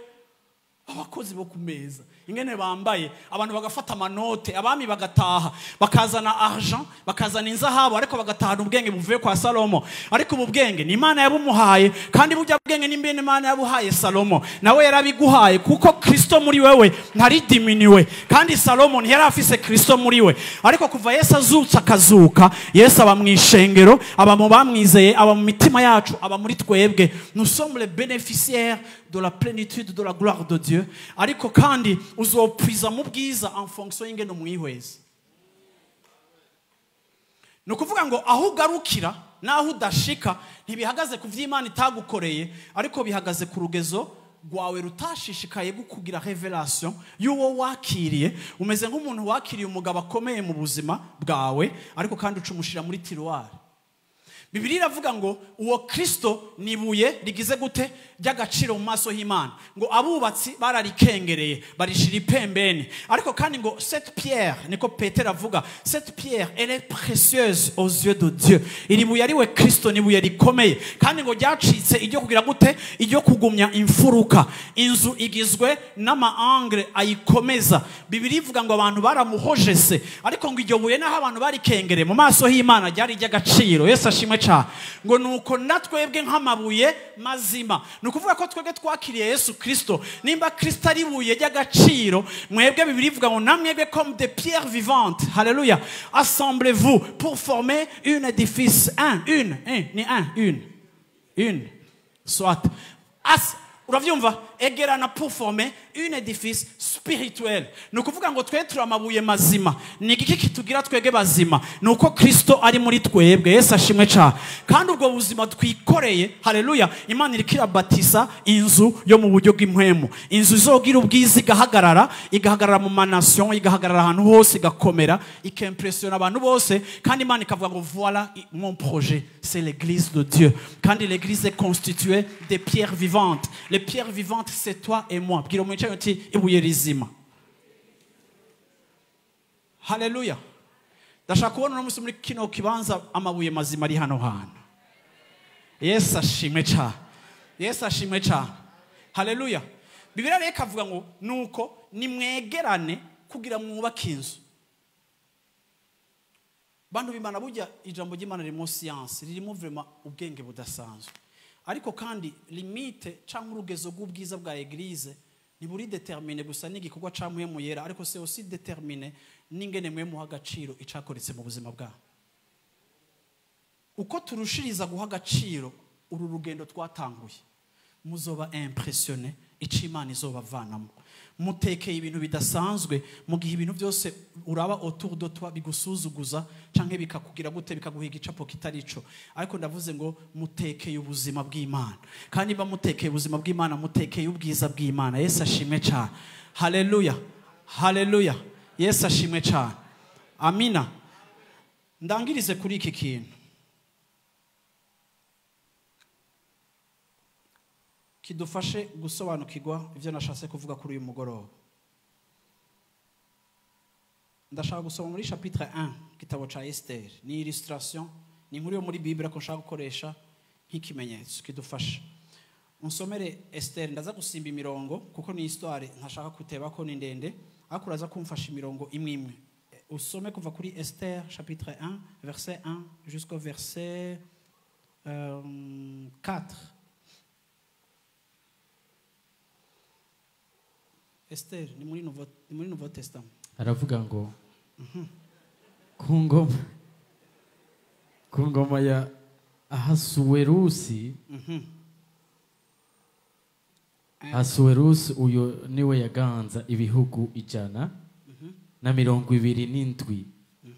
Abakozi bo ku meza ingene bambaye, abantu bagafata amanote, abami bagataha bakazana argent, bakazana inzahabu, ariko bagatahana ubwenge buvuye kwa Salomo. Ariko ubu bwenge ni Imana yabumuhaye, kandi burya bwenge ni mbene Imana yabuhaye Salomo, nawe yarabiguhaye kuko Kristo muri wewe ntari diminuwe. Kandi Salomo ntiyari afise Kristo muri we, ariko kuva Yesu azutse akazuka, Yesu aba mu ishengero, aba mu bamwizeye, aba mu mitima yacu, aba muri twebwe. Nous sommes les bénéficiaires de la plénitude de la gloire de Dieu. Ariko kandi uzopwiza mu bwiza en fonction y'ingene umwihweza. Ni ukuvuga ngo aho ugarukira n'aho udashika ntibihagaze ku vy'Imana itagukoreye, ariko bihagaze ku rugezo rwawe rutashishikaye kugira revelation y'uwo wakiriye. Umeze nk'umuntu wakiriye umugabo akomeye mu buzima bwawe, ariko kandi ucumushira muri tiroir. Bibiliya iravuga ngo uwo Kristo ni ibuye rigize gute ry'agaciro mu maso y'Imana, ngo abubatsi bararikengereye barishira ipembeni. Ariko kandi ngo cette pierre, niko Petero avuga, cette pierre elle est précieuse aux yeux de Dieu. Iri buye ari we Kristo, ni ibuye rikomeye, kandi ngo ryacitse iryo kugira gute, iryo kugumya imfuruka. Inzu igizwe n'ama angle ayikomeza. Bibiliya ivuga ngo abantu baramuhojese, ariko ngo iryo buye naho abantu barikengereye mu maso y'Imana ryari ry'agaciro. Yesu ashimwe cyane. Ngo nuko natwebwe nk'amabuye mazima, ni ukuvuga ko twebwe twakiriye Yesu Kristo. Nimba Kristo ari ibuye ry'agaciro, mwebwe Bibiliya ivuga ngo namwebwe comme des pierres vivantes, haleluya, assemblez-vous pour former une édifice, un, une, un, ni un, une, une, soit as, uravyumva, egerana pour former une édifice spirituelle. Ni ukuvuga ngo twe turi amabuye mazima. Ni igiki kitugira twebwe bazima? Ni uko Kristo ari muri twebwe. Yesu ashimwe cyane. Kandi ubwo buzima twikoreye, haleluya, Imana iriko irabatisa inzu yo mu buryo bw'impwemu, inzu izogira ubwiza, igahagarara, igahagarara mu manation, igahagarara ahantu hose, igakomera, ikimpressiona abantu bose. Kandi Imana ikavuga ngo voilà mon projet, c'est l'église de Dieu. Kandi l'église est constituée des pierres vivantes. Les pierres vivantes, c'est toi et moi. Bwira umwicaye uti ibuye rizima. Haleluya. Ndashaka kubona uno munsi muri kino kibanza amabuye mazima ari hano hantu. Yesu ashimwe cyane. Yesu ashimwe cyane. Haleluya. Bibiliya rero ikavuga ngo nuko nimwegerane kugira mwubake inzu. Bantu b'Imana, burya ijambo ry'Imana ririmo science, ririmo vraiment ubwenge budasanzwe. Ariko kandi limite cyangwa urugezo rw'ubwiza bwa église ntiburi déterminé gusa n'igikorwa ca Mpwemu Yera, ariko c'est aussi déterminé n'ingene mwe muha agaciro icakoretse mu buzima bwabo. Uko turushiriza guha agaciro uru rugendo twatanguye, muzoba impressionné ico Imana izobavanamo. Mutekeye ibintu bidasanzwe mu gihe ibintu byose uraba autour de toi bigusuzuguza canke bikakugira gute, bikaguha igicapo kitari ico. Ariko ndavuze ngo mutekeye ubuzima bw'Imana, kandi niba mutekeye ubuzima bw'Imana, mutekeye ubwiza bw'Imana. Yesu ashimwe cyane. Haleluya, haleluya. Yesu ashimwe cyane. Amina. Ndangirize kuri iki kintu kidufashe gusobanukirwa ivyo nashatse kuvuga kuri uyu mugoroba. Ndashaka gusoma muri chapitre 1 igitabo ca Esther. Ni illustration, ni inkuru yo muri Bible ko nshaka gukoresha nk'ikimenyetso kidufasha. Unsomere Esther, ndaza gusimba imirongo kuko ni histoire ntashaka kuteba ko ni ndende, ariko uraza kumfasha imirongo imwe imwe. Usome kuva kuri Esther chapitre 1 verset 1 jusqu'au verset 4. Esther ni muri Nouveau, ni muri Nouveau Testament. Aravuga ngo ku ngoma ya Ahasuwerusi, Ahasuwerusi uyo niwe yaganza ibihugu 127,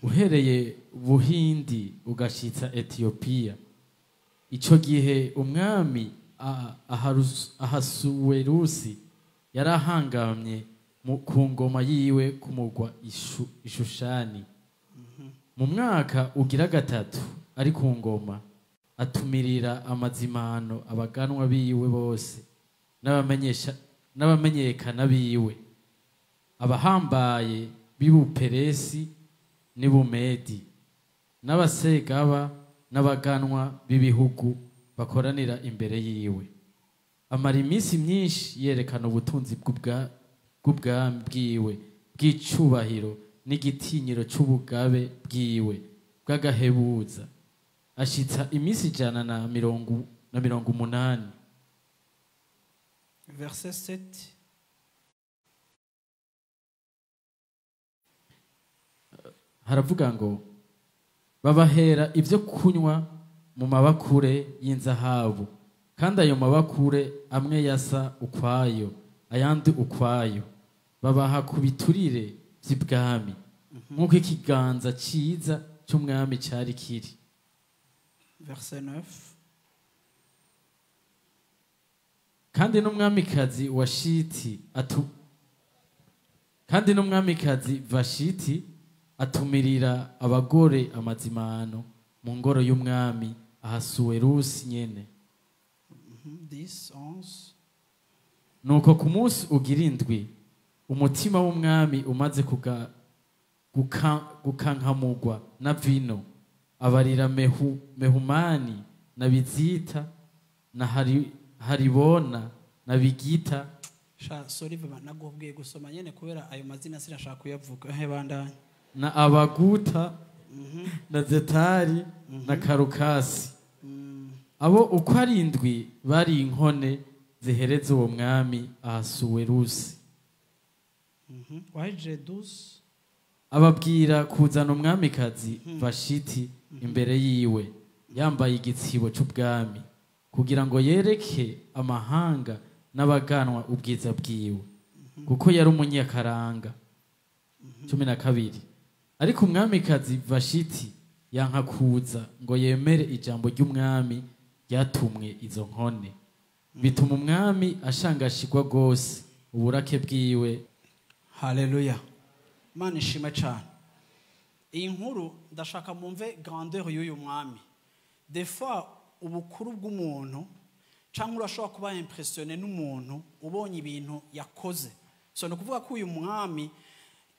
uhereye Buhindi ugashitsa Ethiopia. Ico gihe umwami Ahasuwerusi yarahangamye ku ngoma yiwe ku mugwa Ishushani. Mu mwaka ugira gatatu ari ku ngoma, atumirira amazimano abaganwa biwe bose n'abamenyekana biwe, abahambaye b'Ibuperesi n'Ibumedi, n'abasegaba n'abaganwa b'ibihugu bakoranira imbere yiwe. Amara iminsi myinshi yerekana ubutunzi bw'ubwami bwiwe bw'icubahiro n'igitinyiro c'ubugabe bwiwe bw'agahebuza, ashitsa iminsi 180. Verset 7. Haravuga ngo babahera ibyo kunywa mu mabakure y'inzahabu, kandi ayo mabakure amwe yasa ukwayo ayandi ukwayo, babaha ku biturire by'ibwami nk'uko ikiganza cyiza cy'umwami cyari kiri. Verset 9. Kandi n'umwamikazi Washiti kandi n'umwamikazi Vashiti atumirira abagore amazimano mu ngoro y'umwami Ahasuwerusi nyene. 10, 11. Nuko ku munsi ugira indwi umutima w'umwami umaze gukankamugwa na vino, abarira Mehumani na Bizita na Haribona na Bigita. Sha sorry vema, nagubwiye gusoma nyene kubera ayo mazina sinashaka kuyavuga. He bandanye. Na Abaguta na Zetari na Karukasi. Abo uko ari indwi bari inkone zihereza uwo mwami Ahasuwerusi. Wahejeje 12. Ababwira kuzana umwamikazi Vashiti imbere yiwe yambaye igitsibo c'ubwami, kugira ngo yereke amahanga n'abaganwa ubwiza bwiwe, kuko yari umunyakaranga. 12. Ariko umwamikazi Vashiti yanka kuza ngo yemere ijambo ry'umwami ryatumwe izo nkone, bituma umwami ashangashirwa gose uburake bwiwe. Haleluya, Imana ishimwe cyane. Iyi nkuru ndashaka mumve grandeur y'uyu mwami. Des fois ubukuru bw'umuntu, cyangwa urashobora kuba impressionné n'umuntu ubonye ibintu yakoze. So ni ukuvuga ko uyu mwami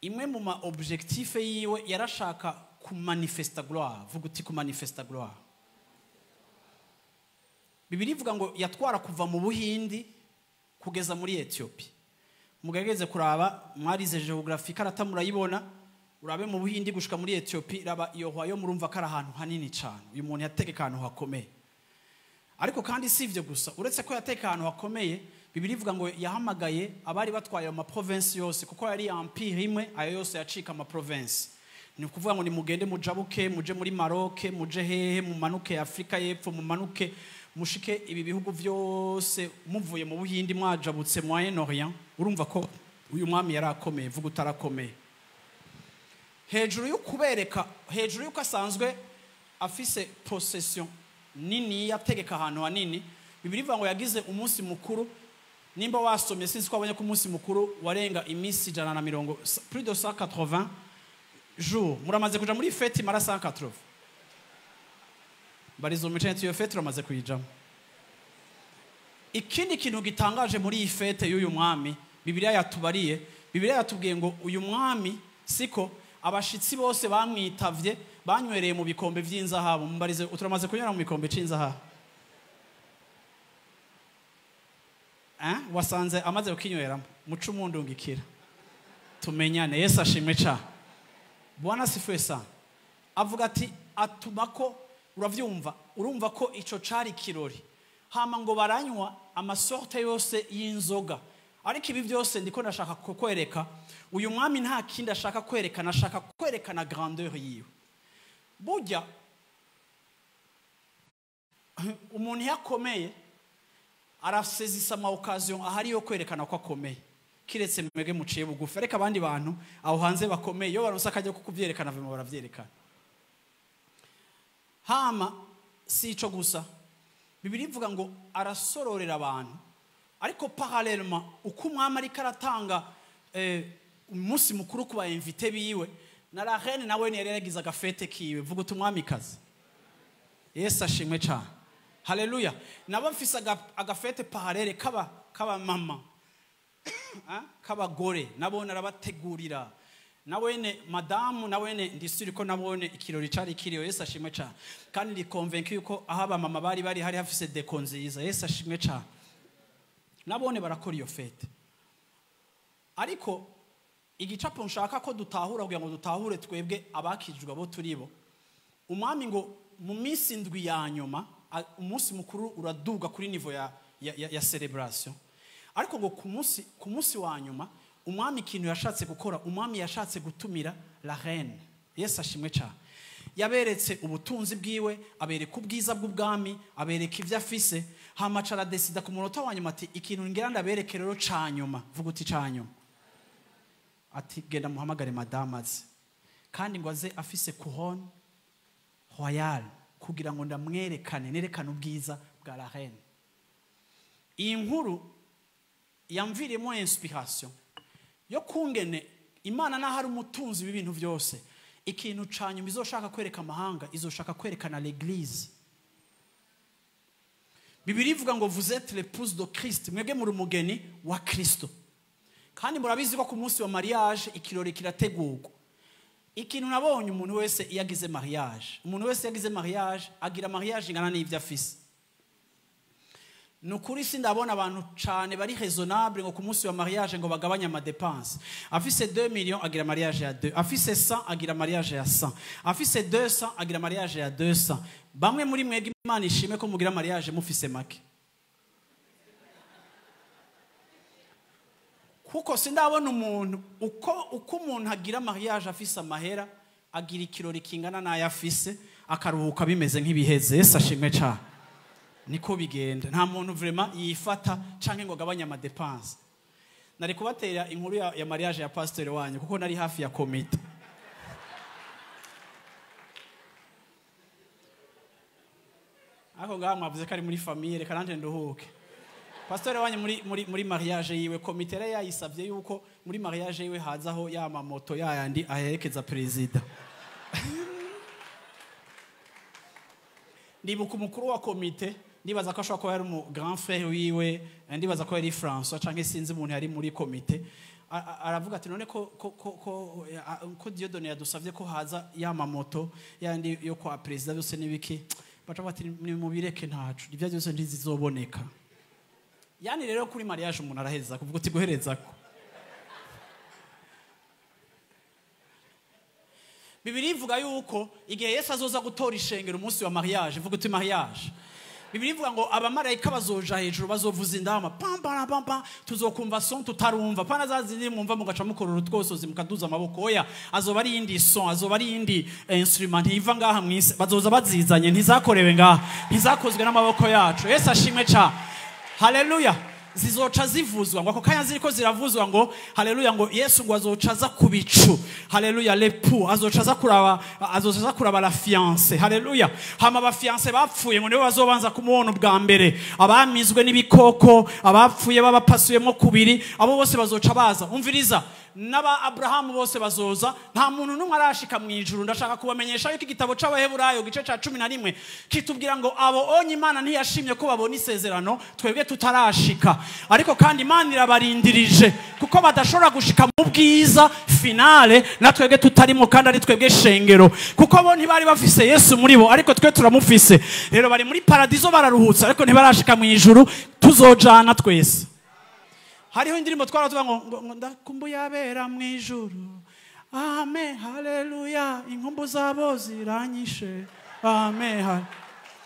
imwe mu ma objectif yiwe yarashaka kumanifesta gloire. Vuga uti kumanifesta gloire. Bibiliya ivuga ngo yatwara kuva mu Buhindi kugeza muri Ethiopia. Mugerageze kuraba, mwarize geography karata murayibona, urabe mu Buhindi gushika muri Ethiopia, raba iyo hwayo, murumva ko ari ahantu hanini cyane. Uyu muntu yategeka ahantu hakomeye. Ariko kandi si ivyo gusa, uretse ko yateka ahantu hakomeye, Bibiliya ivuga ngo yahamagaye abari batwaye ayo maprovinsi yose, kuko yari empire imwe, ayo yose yacika amaprovinsi. Ni ukuvuga ngo nimugende mujabuke, muje muri Maroc, muje hehe, mumanuke Afrika y'Epfo, mumanuke mushike ibi bihugu byose, muvuye mu Buhindi mwajabutse Moyen Orient. Urumva ko uyu mwami yarakomeye. Vuga utarakomeye. Hejuru yo kubereka, hejuru yuko asanzwe afise possession nini, yategeka ahantu hanini, Bibiliya ivuga ngo yagize umunsi mukuru. Nimba wasomye sinzi ko wabonye ko umunsi mukuru warenga iminsi 120, plus de 180 jours. Muramaze kuja muri fête mara 180? Barizo micenye iyo fête uramaze kuyijamo. Ikindi kintu gitangaje muri iyi fête y'uyu mwami, Bibiliya yatubariye, Bibiliya yatubwiye ngo uyu mwami siko abashitsi bose bamwitavye banywereye mu bikombe vy'inzahabu. Mumbarize, uturamaze kunywera mu bikombe c'inzahabu? Wasanze amaze kukinyweramo? Muce umundungikira tumenyane. Yesu ashimwe cyane. Bwana asifiwe sana. Avuga ati atuma ko uravyumva, urumva ko ico cari kirori. Hama ngo baranywa amasorte yose y'inzoga. Ariko ibi byose ndiko ndashaka kukwereka, uyu mwami nta kindi ashaka kwerekana, ashaka kwerekana grandeur yiwe. Burya umuntu yakomeye arasezisa ama occasion ahari yo kwerekana ko akomeye, kiretse mwege muciye bugufi. Ariko abandi bantu aho hanze bakomeye iyo baronse akajya kukuvyerekana vema baravyerekana. Hama si ico gusa, Bibiliya ivuga ngo arasororera abantu. Ariko parallèlement uko umwami ariko aratanga umunsi mukuru ku ba invité biwe, na la reine nawe yari yaragize agafete kiwe. Vuga uti umwamikazi. Yesu ashimwe cyane. Haleluya. Nabo mfise agafete parallèle kaba mama, k'abagore, nabo narabategurira. Nawene madamu, nawene ndisuri ko nabone ikirori cari kiriyo. Yesu ashimwe cyane. Kandi ndi convaincu yuko aho abamama bari bari hari hafise déco nziza. Yesu ashimwe cyane. Nabone barakora iyo fête. Ariko igicapo nshaka ko dutahura, kugira ngo dutahure twebwe abakijijwe abo turi bo, umwami ngo mu minsi 7 ya nyuma, umunsi mukuru uraduga kuri niveau ya celebration. Ariko ngo ku munsi wa nyuma, umwami ikintu yashatse gukora, umwami yashatse gutumira la reine. Yesu ashimwe cyane. Yaberetse ubutunzi bwiwe, abereka ubwiza bw'ubwami, abereka ibyo afise. Hama aca aradesida ku munota wa nyuma ati ikintu ngira ndabereke rero ca nyuma, vuga uti ca nyuma. Ati genda muhamagare madame aze, kandi ngo aze afise couronne royale, kugira ngo ndamwerekane, nerekane ubwiza bwa la reine. Iyi nkuru yamviriyemo inspiration yo kungene Imana naho ari umutunzi w'ibintu byose, ikintu ca nyuma izoshaka kwereka amahanga, izoshaka kwerekana l'église. Bibiliya ivuga ngo vous êtes l'épouse de Christ, mwebwe muri umugeni wa Kristo. Kandi murabizi ko ku munsi wa mariage ikirori kirategurwa. Ikintu nabonye, umuntu wese iyo agize mariage, umuntu wese iyo agize mariage agira mariage ingana n'ivyo afise. Nukuri sindabona abantu cane bari raisonnable ngo ku munsi wa mariage ngo bagabanye ama dépenses. Afise 2 millions agira mariage ya 2, afise 100 agira mariage ya 100, afise 200 agira mariage ya 200. Bamwe muri mwebwe Imana ishime ko mugira mariage mufise make. Kuko sindabona umuntu uko umuntu agira mariage afise amahera, agira ikirori kingana n'ayo afise, akaruhuka bimeze nk'ibiheze. Yesu ashimwe cane. Niko bigenda, nta muntu vraiment yifata canke ngo agabanye ama dépenses. Nari kubatera inkuru ya mariage ya pasteur wanyu, kuko nari hafi ya komite. Ako ngaha mwavuze ko ari muri famille, reka nanje nduhuke. Pasteur wanyu muri mariage yiwe, komite yari yayisavye yuko muri mariage yiwe hazaho ya mamoto yayandi aherekeza president. Ndibuka umukuru wa komite, ndibaza ko ashobora kuba yari umu grand frère wiwe, ndibaza ko yari François canke sinzi umuntu yari muri komite. Aravuga ati none ko Dieudonné yadusavye ko haza ya mamoto yandi yo kwa president byose nibiki, baca bati ni mubireke ntacu, ivyo byose ntizizoboneka. Yani rero kuri mariage umuntu araheza kuvuga uti guhereza ko. Bibiliya ivuga yuko igihe Yesu azoza gutora ishengero umunsi wa mariage, ivuga uti mariage. Bibiliya ivuga ngo abamarayika bazoja hejuru bazovuza indama, pam pam pam pam, tuzokumva son tutarumva. Pana zazindi mwumva mugaca mukorora utwosozi mukaduza amaboko. Oya, azoba ari iyindi son, azoba ari iyindi instrument iva ngaha mw'isi, bazoza bazizanye, ntizakorewe ngaha, ntizakozwe n'amaboko yacu. Yesu ashimwe ca. Haleluya. Zizoca zivuzwa ngo ako kanya ziriko ziravuzwa ngo haleluya, ngo Yesu ngo azoca aza ku bicu. Haleluya, l'époux azoca aza kuraba, azoca aza kuraba la fiancée. Haleluya. Hama aba fiancés bapfuye ngo nibo bazobanza kumubona ubwa mbere, abamizwe n'ibikoko, abapfuye babapasuyemo kubiri, abo bose bazoca baza. Umviriza, n'aba Abrahamu bose bazoza, nta muntu n'umwe arashika mu ijuru. Ndashaka kubamenyesha yuko igitabo c'Abaheburayo gice ca 11 kitubwira ngo abo onye Imana ntiyashimye ko babona isezerano, twebwe tutarashika. Ariko kandi Imana irabarindirije kuko badashobora gushika mu bwiza finale na twebwe tutarimo, kandi ari twebwe shengero, kuko bo ntibari bafise Yesu muri bo, ariko twe turamufise. Rero bari muri paradizo bararuhutse, ariko ntibarashika mu ijuru, tuzojana twese. Hariho indirimbo twara tuvuga ngo ndakumbuye abera mu ijuru, amen haleluya, inkumbu zabo ziranyishe, amen.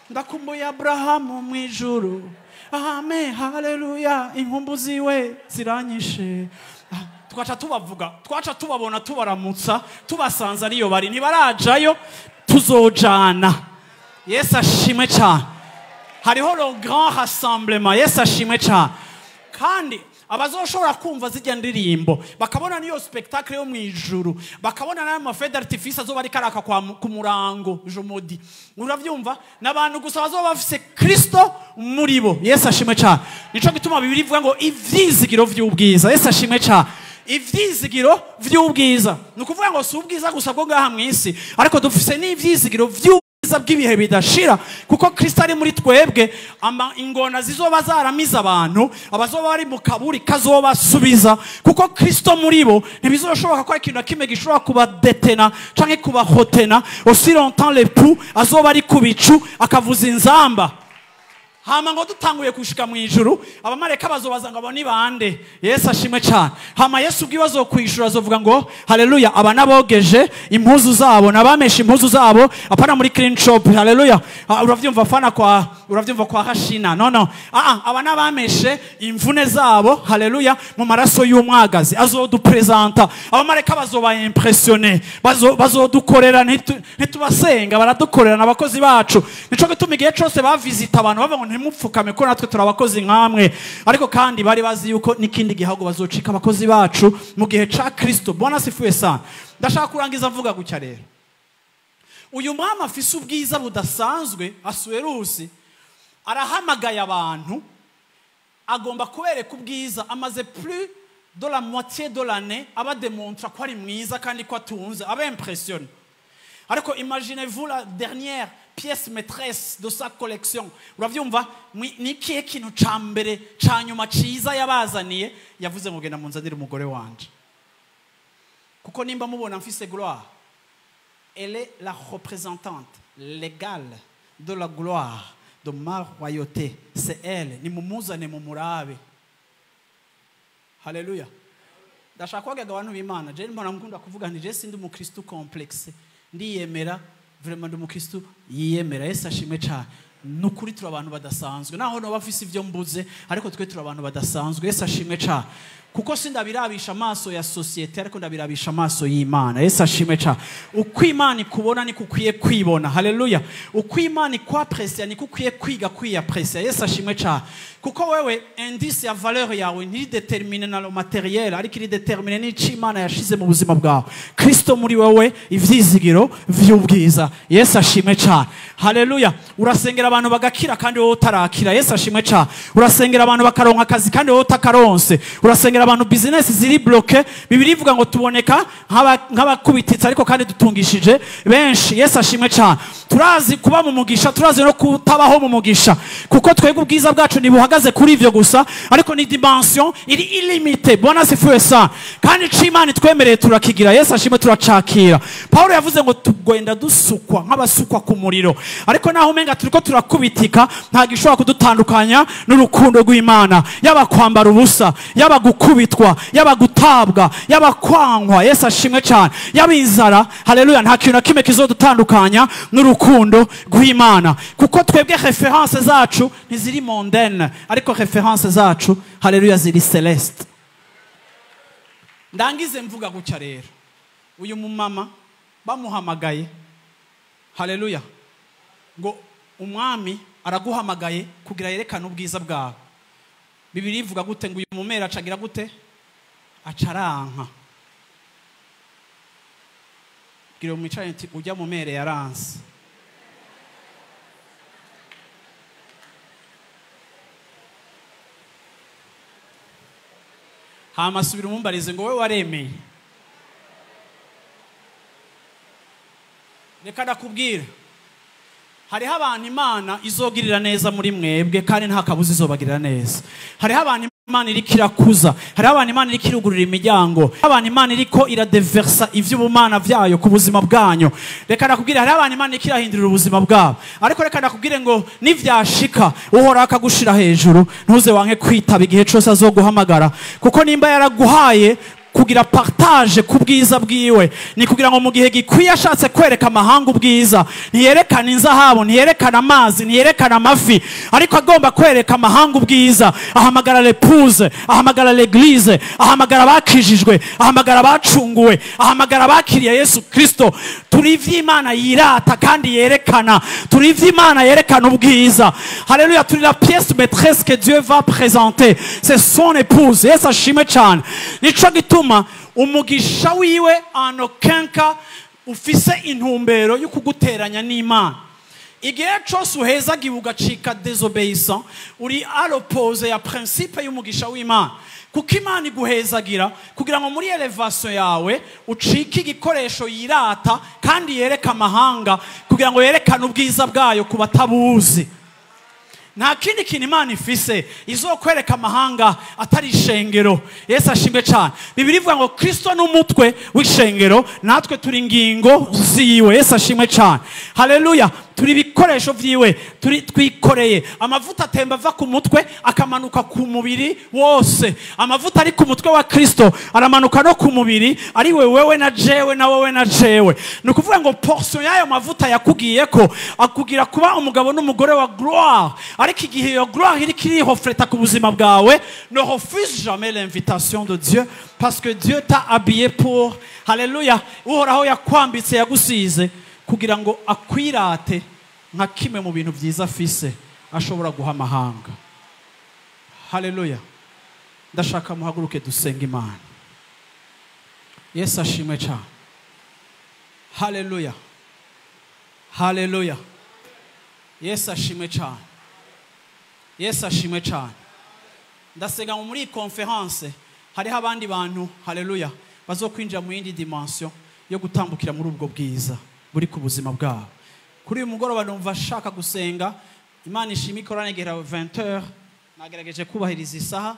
Ndakumbuye Abrahamu mu ijuru, amen haleluya, inkumbu ziwe ziranyishe. Twaca tubavuga, twaca tubabona, tubaramutsa, tubasanze ariyo bari, ntibarajayo, tuzojana. Yesu ashimwe cyane. Hariho le grand rassemblement. Yesu ashimwe cyane. Kandi abazoshobora kumva zijya ndirimbo, bakabona niyo spectacle yo mu ijuru, bakabona n'ayo ma feux d'artifice azoba ari karaka ku murango jomodi, uravyumva, n'abantu gusa bazoba bafise Kristo muri bo. Yesu ashimwe cyane. Nico gituma Bibiliya ivuga ngo ivyizigiro vy'ubwiza. Yesu ashimwe cyane. Ivyizigiro vy'ubwiza, ni ukuvuga ngo si ubwiza gusa bwo ngaha mw'isi, ariko dufise n'ivyizigiro vy'ubwiza bw'ibihe bidashira, kuko Kristo ari muri twebwe. Ama ingona zizoba zaramiza abantu, abazoba bari mu kaburi kazobasubiza, kuko Kristo muri bo ntibizoshoboka ko ikintu na kimwe gishobora kubadetena canke kubahotena aussi longtemps l'époux azoba ari ku bicu akavuza inzamba. Hama ngo dutanguye kushika mu ijuru, abamareka bazobaza ngo abo ni bande? Yesu ashimwe cyane. Hama Yesu ubwiwe azokwishura, azovuga ngo haleluya, aba nabogeje impuzu zabo, nabamesha impuzu zabo, apana muri clean shop. Haleluya. Uravyumva fana kwa, uravyumva kwa Hashina. No no. Aba nabameshe imvune zabo, haleluya, mu maraso y'umwagazi. Azodupresenta. Abamareka bazoba impressionné. Bazodukorera, ntitubasenga, baradukorera n'abakozi bacu. Nico gituma igihe cose bavisita abantu bavuga ngo ntimupfukame ko natwe turabakozi nkamwe, ariko kandi bari bazi yuko n'ikindi gihugu bazocika abakozi bacu mu gihe ca Kristo. Bwana asifiwe sana. Ndashaka kurangiza mvuga gutya rero, uyu mwami afise ubwiza budasanzwe Asuwerusi arahamagaye abantu, agomba kubereka ubwiza. Amaze plus de la moitié de l'année abademontra ko ari mwiza kandi ko atunze, aba impressionné. Ariko imaginez-vous la dernière pièce maîtresse de sa collection. Uravyumva ni ikihe kintu ca mbere ca nyuma ciza yabazaniye? Yavuze ngo genda munzanire umugore wanje, kuko nimba mubona mfise gloire, elle est la représentante légale de la gloire de ma royauté, c'est elle, nimumuzane mumurabe. Haleluya. Ndashaka kubabwira abantu b'Imana, je mbona mukunda kuvuga nti je sindi umukristo complexe, ndiyemera vraiment, ndi umukristo yiyemera. Yesu ashimwe cyane. Nukuri turi abantu badasanzwe, naho no bafise ivyo mbuze, ariko twe turi abantu badasanzwe. Yesu ashimwe cyane, kuko sindabirabisha amaso ya societe, ariko ndabirabisha amaso y'Imana. Yesu ashimwe cyane. Uko Imana ikubona niko ukwiye kwibona. Haleluya. Uko Imana ikwaprecia niko ukwiye kwiga kwiyaprecia. Yesu ashimwe cyane, kuko wewe indice ya valeur yawe ntiridetermine na lo materiel, ariko iridetermine n'ico Imana yashize mu buzima bwawe. Kristo muri wewe, ivyizigiro vy'ubwiza. Yesu ashimwe cyane. Haleluya. Urasengera abantu bagakira kandi wowe utarakira. Yesu ashimwe cyane. Urasengera abantu bakaronka akazi kandi wowe utakaronse. Urasengera abantu business ziri bloqué. Bibiliya ivuga ngo tuboneka nk'abakubititse ariko kandi dutungishije benshi. Yesu ashimwe cyane. Turazi kuba mu mugisha, turazi no kutabaho mu mugisha, kuko twebwe ubwiza bwacu ntibuhagaze kuri ivyo gusa, ariko ni dimension iri illimité. Bwana asifiwe sana. Kandi ico Imana itwemereye turakigira. Yesu ashimwe, turacakira. Paulo yavuze ngo tugwenda dusukwa nk'abasukwa ku muriro, ariko naho umenga turiko turakubitika, nta gishobora kudutandukanya n'urukundo rw'Imana. Yaba kwambara ubusa, yaba gukubitwa, yaba gutabwa, yaba kwankwa. Yesu ashimwe cyane. Yaba inzara, haleluya, nta kintu na kimwe kizodutandukanya n'urukundo rw'Imana, kuko twebwe reference zacu ntiziri mondaine, ariko reference zacu, haleluya, ziri celeste. Ndangize mvuga gutya rero, uyu mumama bamuhamagaye, haleluya, ngo umwami araguhamagaye kugira yerekane ubwiza bwawe. Bibiliya ivuga gute? Ngo uyu mumera acagira gute? Acaranka. Bwira umwicaranye nti ujya mumere yaranse. Hama subira umumbarize ngo wowe waremeye. Reka ndakubwira, hariho abantu Imana izogirira neza muri mwebwe, kandi nta kabuza izobagirira neza. Hariho abantu Imana iriko irakuza, hariho abantu Imana iriko irugurura imiryango, hariho abantu Imana iriko iradeversa ivy'ubumana vyayo ku buzima bwanyu. Reka ndakubwire, hariho abantu Imana iriko irahindurira ubuzima bwabo. Ariko reka ndakubwire ngo nivyashika Uhoraho akagushira hejuru, ntuze wanke kwitaba igihe cose azoguhamagara, kuko nimba yaraguhaye kugira partage ku bwiza bwiwe, ni kugira ngo mu gihe gikwiye ashatse kwereka amahanga ubwiza, ntiyerekana inzahabu, ntiyerekana amazi, ntiyerekana amafi, ariko agomba kwereka amahanga ubwiza. Ahamagara l'épouse, ahamagara l'église, ahamagara abakijijwe, ahamagara abacunguwe, ahamagara abakiriye Yesu Kristo. Turi ivy'Imana yirata kandi yerekana, turi ivy'Imana yerekana ubwiza. Haleluya. Turi la pièce maîtresse que Dieu va présenter, c'est son épouse. Yesu ashimwe cyane. Nico gituma umugisha wiwe en aucun cas ufise intumbero yo kuguteranya n'Imana. Igihe cose uhezagiwe ugacika désobéissant, uri à l'opposé ya principe y'umugisha w'Imana, kuko Imana iguhezagira kugira ngo muri elevation yawe ucike igikoresho yirata kandi yereka amahanga, kugira ngo yerekane ubwiza bwayo ku batabuzi. Nta kindi kintu Imana ifise izokwereka amahanga atari ishengero. Yesu ashimwe cyane. Bibiliya ivuga ngo Kristo n'umutwe w'ishengero, natwe turi ingingo ziwe. Yesu ashimwe cyane. Haleluya. Turi ibikoresho vyiwe, turi twikoreye amavuta atemba ava ku mutwe akamanuka ku mubiri wose. Amavuta ari ku mutwe wa Kristo aramanuka no ku mubiri, ari we wewe na jewe na wowe na jewe. Ni ukuvuga ngo portion y'ayo mavuta yakugiye ko akugira kuba umugabo n'umugore wa gloire. Ariko igihe iyo gloire iriko irihofreta ku buzima bwawe, ne refuse jamais l'invitation de Dieu, parce que Dieu t'a habillé pour, haleluya, Uhoraho yakwambitse, yagusize kugira ngo akwirate nka kimwe mu bintu byiza afise ashobora guha amahanga. Haleluya. Ndashaka muhaguruke dusenge Imana. Yesu ashimwe cyane. Haleluya, haleluya. Yesu ashimwe cyane. Yesu ashimwe cyane. Ndasenga ngo muri iyi conference hariho abandi bantu, haleluya, bazokwinjira mu yindi dimension yo gutambukira muri ubwo bwiza buri ku buzima bwabo. Kuri uyu mugoroba numva ashaka gusenga. Imana ishima, ikorane igera 20h. Nagerageje kubahiriza isaha,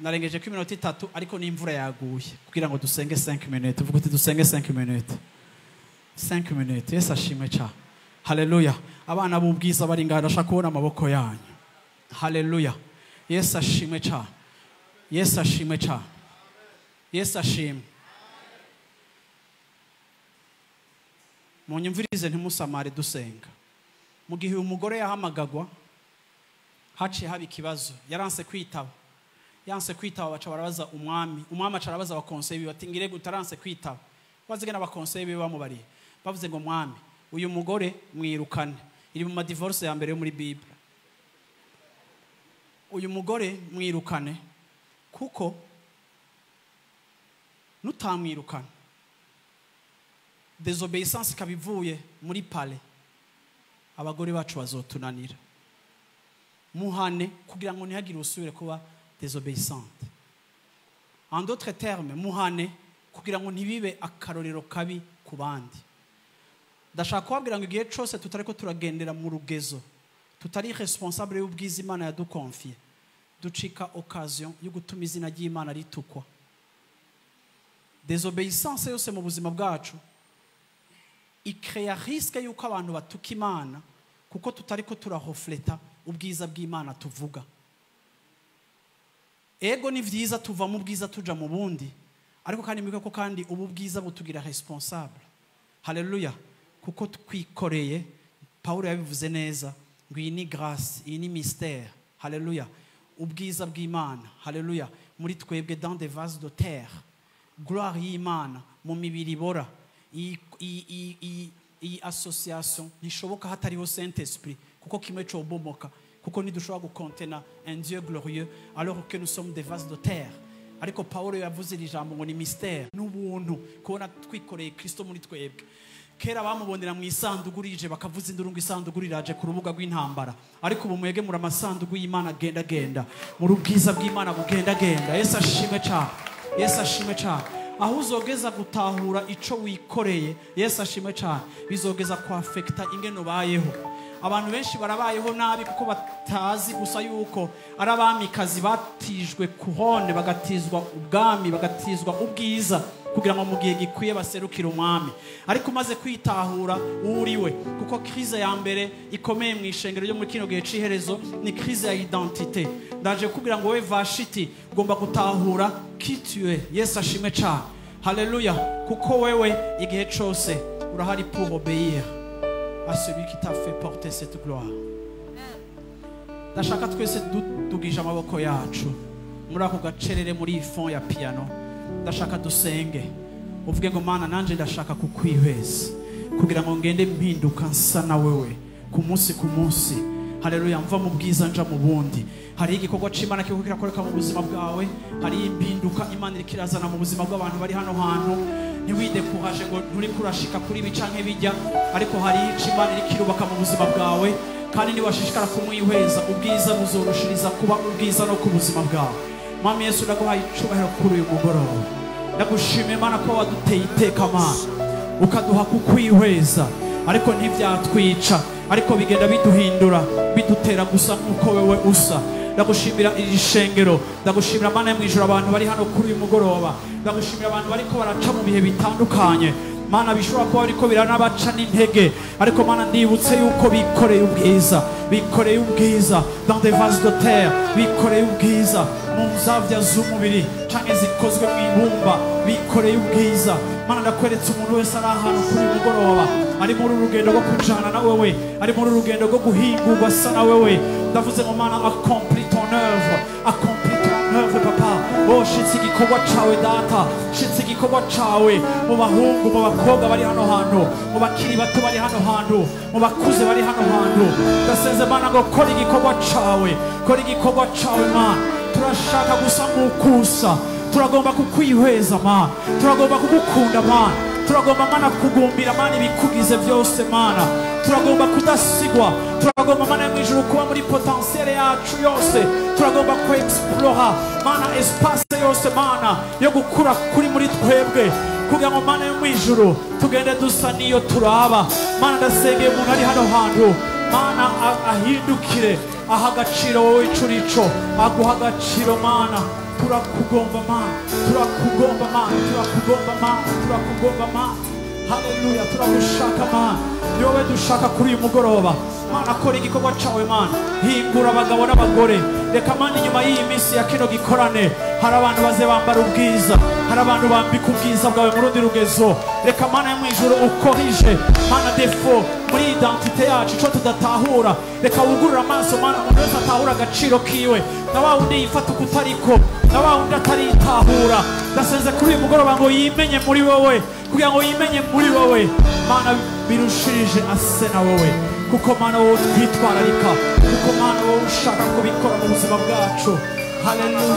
narengeje ko iminota 3, ariko n'imvura yaguye kugira ngo dusenge 5 minutes. Uvuga uti dusenge 5 minutes, 5 minutes. Yesu ashimwe cyane. Haleluya. Abana b'ubwiza bari ngaha, ndashaka kubona amaboko yanyu. Haleluya. Yesu ashimwe cyane. Yesu ashimwe cyane. Yesu ashimwe. Munyumvirize, ntimusamare dusenga. Mu gihe uyu mugore yahamagagwa, haciye haba ikibazo. Yaranse kwitaba, yanse kwitaba, baca barabaza umwami. Umwami aca arabaza abakonseye biwe ati ngire gutaranse kwitaba. Baziga n'abakonseye biwe bamubariye, bavuze ngo mwami, uyu mugore mwirukane. Iri mu madivorce ya mbere yo muri Bible. Uyu mugore mwirukane, kuko nutamwirukana, désobéissance ikaba ivuye muri palais, abagore bacu bazotunanira. Muhane kugira ngo ntihagire usubire kuba désobéissante. En d'autres termes, muhane kugira ngo ntibibe akarorero kabi ku bandi. Ndashaka kubabwira ngo igihe cyose tutariko turagendera mu rugezo, tutari responsable y'ubwiza Imana yadukonfiye, ducika occasion yo gutuma izina ry'Imana ritukwa. Désobéissance yose mu buzima bwacu ikreya risque yuko abantu batuka Imana, kuko tutariko turahofleta ubwiza bw'Imana tuvuga. Ego ni vyiza tuva mu bwiza tuja mu bundi, ariko kandi mwibuke ko kandi ubu bwiza butugira responsable. Haleluya. Kuko twikoreye, Paulo yabivuze neza ngo iyi ni grâce, iyi ni mystère. Haleluya. Ubwiza bw'Imana, haleluya, muri twebwe dans des vases de terre. Gloire y'Imana mu mibiri ibora. Iyi association ntishoboka hatariho Saint Esprit, kuko kimwe cobomoka, kuko ntidushobora gukontena un Dieu glorieux alors que nous sommes des vases de terre. Ariko Paulo yavuze iri jambo ngo ni mystère, n'ubuntu kubona twikoreye Kristo muri twebwe. Kera bamubonera mu isanduku rije, bakavuza induru ngo isanduku riraje ku rubuga rw'intambara, ariko ubu mwege muri amasanduku y'Imana agenda genda muri ubwiza bw'Imana bugenda genda. Yesu ashimwe cyane. Yesu ashimwe cyane. Aho uzogeza gutahura ico wikoreye, Yesu ashimwe cyane, bizogeza kwafekta ingene ubayeho. Abantu benshi barabayeho nabi kuko batazi gusa yuko ari abamikazi batijwe kuhone, bagatizwa ubwami, bagatizwa ubwiza, kugira ngo mu gihe gikwiye baserukire umwami. Ariko umaze kwitahura uriwe, kuko crise ya mbere ikomeye mu ishengero ryo muri kino gihe c'iherezo ni crise ya identité. Ndaje kugira ngo we Vashiti ugomba gutahura qui tu es. Yesu ashimwe cyane. Haleluya. Kuko wewe igihe cose urahari pour obéir à celui qui t'a fait porter cette gloire. Ndashaka twese dugije amaboko yacu muri ako gacerere, muri iyi fond ya piano. Ndashaka dusenge, uvuge ngo Mana, nanje ndashaka kukwihweza kugira ngo ngende mpinduka nsa na wewe ku munsi ku munsi. Haleluya. Mva mu bwiza nja mu bundi. Hari igikorwa c'Imana kiriko kirakoreka mu buzima bwawe, hari impinduka Imana iriko irazana mu buzima bw'abantu bari hano hantu. Ntiwidekuraje ngo nturi kurashika kuri ibi canke bijya, ariko hari ico Imana iriko irubaka mu buzima bwawe, kandi niwashishikara kumwihweza ubwiza buzorushiriza kuba ubwiza no ku buzima bwawe. Mwami Yesu, ndaguhaye icubahiro kuri uyu mugoroba. Ndagushimiye Imana ko waduteye iteka Mana, ukaduha kukwihweza, ariko ntivyatwica, ariko bigenda biduhindura, bidutera gusa nk'uko wewe usa. Ndagushimira iri shengero, ndagushimira Mana yo mw'ijuru abantu bari hano kuri uyu mugoroba, ndagushimira abantu bariko baraca mu bihe bitandukanye. Mana bishobora kuba ariko biranabaca n'intege, ariko Mana ndibutse yuko bikoreye ubwiza, bikoreye ubwiza dans des vases de terre, bikoreye ubwiza mu nzavya z'umubiri canke zikozwe mu ibumba, bikoreye ubwiza. Mana ndakweretse umuntu wese ari ahantu kuri uyu mugoroba, ari muri uru rugendo rwo kujana na wewe, ari muri uru rugendo rwo guhingurwa asa na wewe. Ndavuze ngo Mana accomplis ton œuvre, accomplis ton œuvre papa. Oh, shitsi igikorwa cawe data, shitsi igikorwa cawe mu bahungu, mu bakobwa bari hano hantu, mu bakiri bato bari hano hantu, mu bakuze bari hano hantu. Ndasenze Mana ngo kora igikorwa cawe, kora igikorwa cawe Mana. Turashaka gusa nk'ukusa, turagomba kukwihweza Mana, turagomba kugukunda Mana, turagomba Mana kugumbira Mana ibikugize byose Mana, turagomba kudasigwa, turagomba Mana mu ijuru kuba muri potentiel yacu yose, turagomba ku explora Mana espace yose Mana yo gukura kuri muri twebwe, kugira ngo Mana yo mu ijuru tugende dusa niyo turaba. Mana ndasengeye umuntu ari hano hantu, Mana ahindukire aha agaciro wowe ico urico, aguha agaciro Mana. Turakugomba Mana, turakugomba Mana, turakugomba Mana, turakugomba Mana. Haleluya, turagushaka Mana, ni wowe dushaka kuri uyu mugoroba Mana. Kora igikorwa cawe Mana, hingura abagabo n'abagore. Reka Mana inyuma y'iyi minsi ya kino gikorane hari abantu baze bambara ubwiza, hari abantu bambika ubwiza bwawe mu rundi rugezo. Reka Mana yo mu ijuru ukorije Mana defo muri identite yacu ico tudatahura. Reka wugurure amaso Mana, umuntu wese atahura agaciro kiwe, na wa wundi yifata uko utariko, na wa wundi ataritahura. Ndasenze kuri uyu mugoroba ngo yimenye muri wowe, kugira ngo yimenye muri wowe Mana birushirije ase na wowe, kuko Mana wowe twitwararika, kuko Mana wowe ushaka kubikora mu buzima bwacu. Haleluya,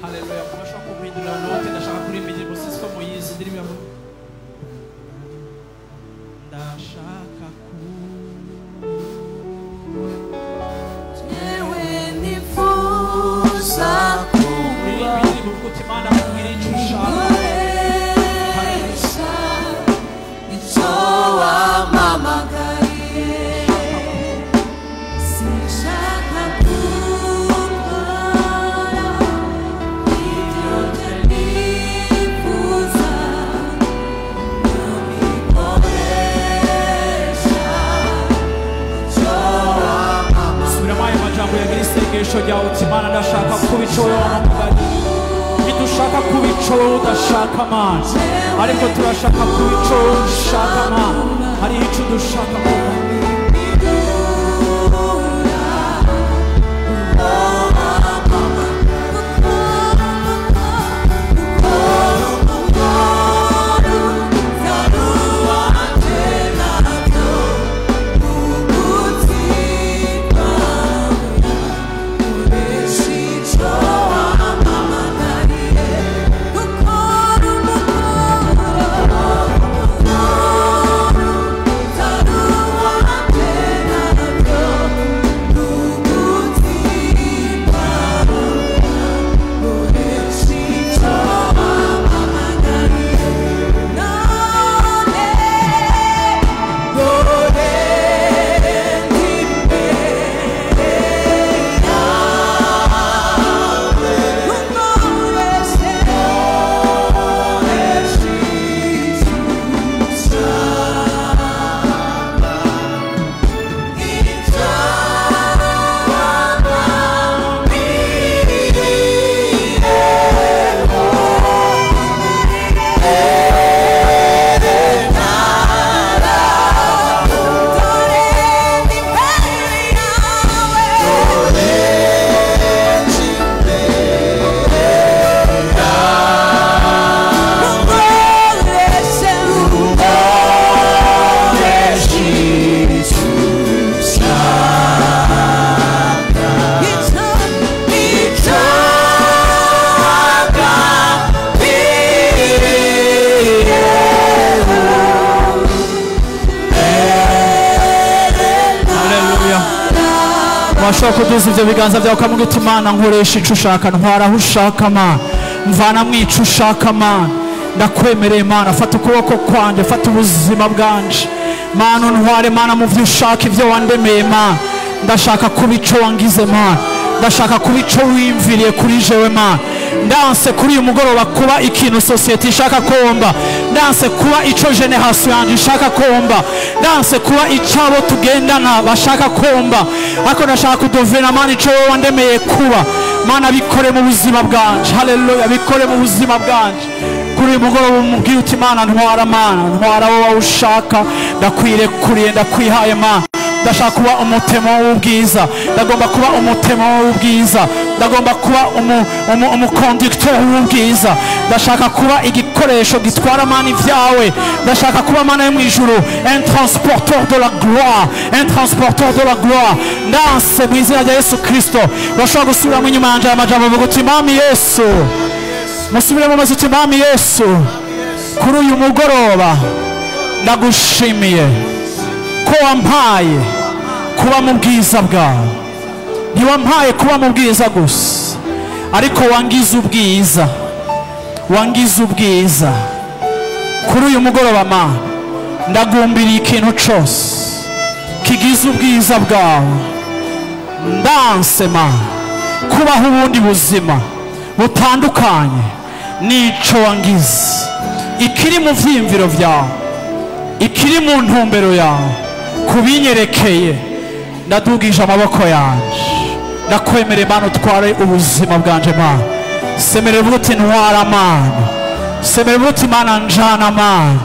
haleluya. Murashaka guhindura note, ndashaka kuririmba indirimbo sinzi ko muyizi, indirimbo ya ndashaka Jewe nifuza kuririmba indirimbo uvuga uti Mana mbwira ico ushaka. kugukoresha icyo wampamagariye, sinshaka gukora ibyo nifuza, ubikoresha icyo wampamagariye. Subiramo ayo majambo yagira isengesho ryawe uti Mana ndashaka kuba ico wowe wampamagariye. Ntidushaka kuba ico wowe udashaka Mana, ariko turashaka kuba ico wowe ushaka Mana. Hariho ico dushaka kuba. Haleluya. Washobora kuduza ivyo biganza byawe ukavuga uti Mana nkoresha ico ushaka, ntwara aho ushaka Mana, mvana mu ico ushaka Mana, ndakwemereye Mana, fata ukuboko kwanje, fata ubuzima bwanje Mana, untware Mana mu vyo ushaka, ivyo wandemeye Mana. Ndashaka kuba ico wangize Mana, ndashaka kuba ico wiyumviriye kuri jewe Mana, Ndanse kuri uyu mugoroba kuba ikintu sosiyete ishaka komba, ndanse kuba ico generation yanje ishaka komba, ndanse kuba icabo tugendana bashaka komba, ariko ndashaka kudovena Mana ico wowe wandemeye kuba. Mana bikore mu buzima bwanje. Haleluya, bikore mu buzima bwanje. Kuri uyu mugoroba umubwire uti Mana ntwara, Mana ntwara wowe ushaka, ndakwirekuriye, ndakwihaye Mana. Ndashaka kuba umutemo w'ubwiza, ndagomba kuba umutemo w'ubwiza, ndagomba kuba umukonducteur w'ubwiza, ndashaka kuba igikoresho gitwara Mana ibyawe, ndashaka kuba Mana yo mu ijuru un transporteur de la gloire, un transporteur de la gloire. Ndanse mu izina rya Yesu Kristo. Urashobora gusubiramo inyuma yanje aya majambo uvuga uti Mwami Yesu. Musubiremo maze uti Mwami Yesu, kuri uyu mugoroba ndagushimiye ko wampaye kuba mu bwiza bwawe. Ntiwampaye kuba mu bwiza gusa, ariko wangize ubwiza, wangize ubwiza. Kuri uyu mugoroba Mana ndagumbiriye ikintu cose kigize ubwiza bwawe. Ndanse Mana kubaho ubundi buzima butandukanye n'ico wangize. Ikiri mu vyiyumviro vyawe, ikiri mu ntumbero yawe kubinyerekeye, ndadugije amaboko yanje, ndakwemereye Mana utware ubuzima bwanje. Mana semerera uvuga uti ntwara Mana, semerera uvuga uti Mana njana Mana,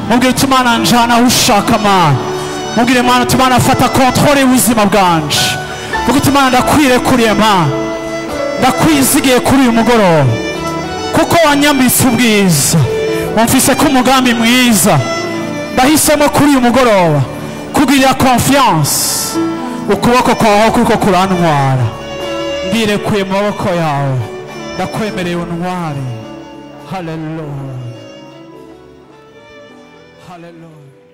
mubwire uti Mana njana aho ushaka Mana, mubwire Mana uti Mana fata contrôle y'ubuzima bwanje, vuga uti Mana ndakwirekuriye Mana, ndakwizigiye kuri uyu mugoroba, kuko wanyambitse ubwiza, wumvise ko umugambi mwiza. Ndahisemo kuri uyu mugoroba kugirira confiance, ukuboko kwawe kuriko kurantwara. Ndirekuye mu maboko yawe, ndakwemereye untware. Haleluya, haleluya.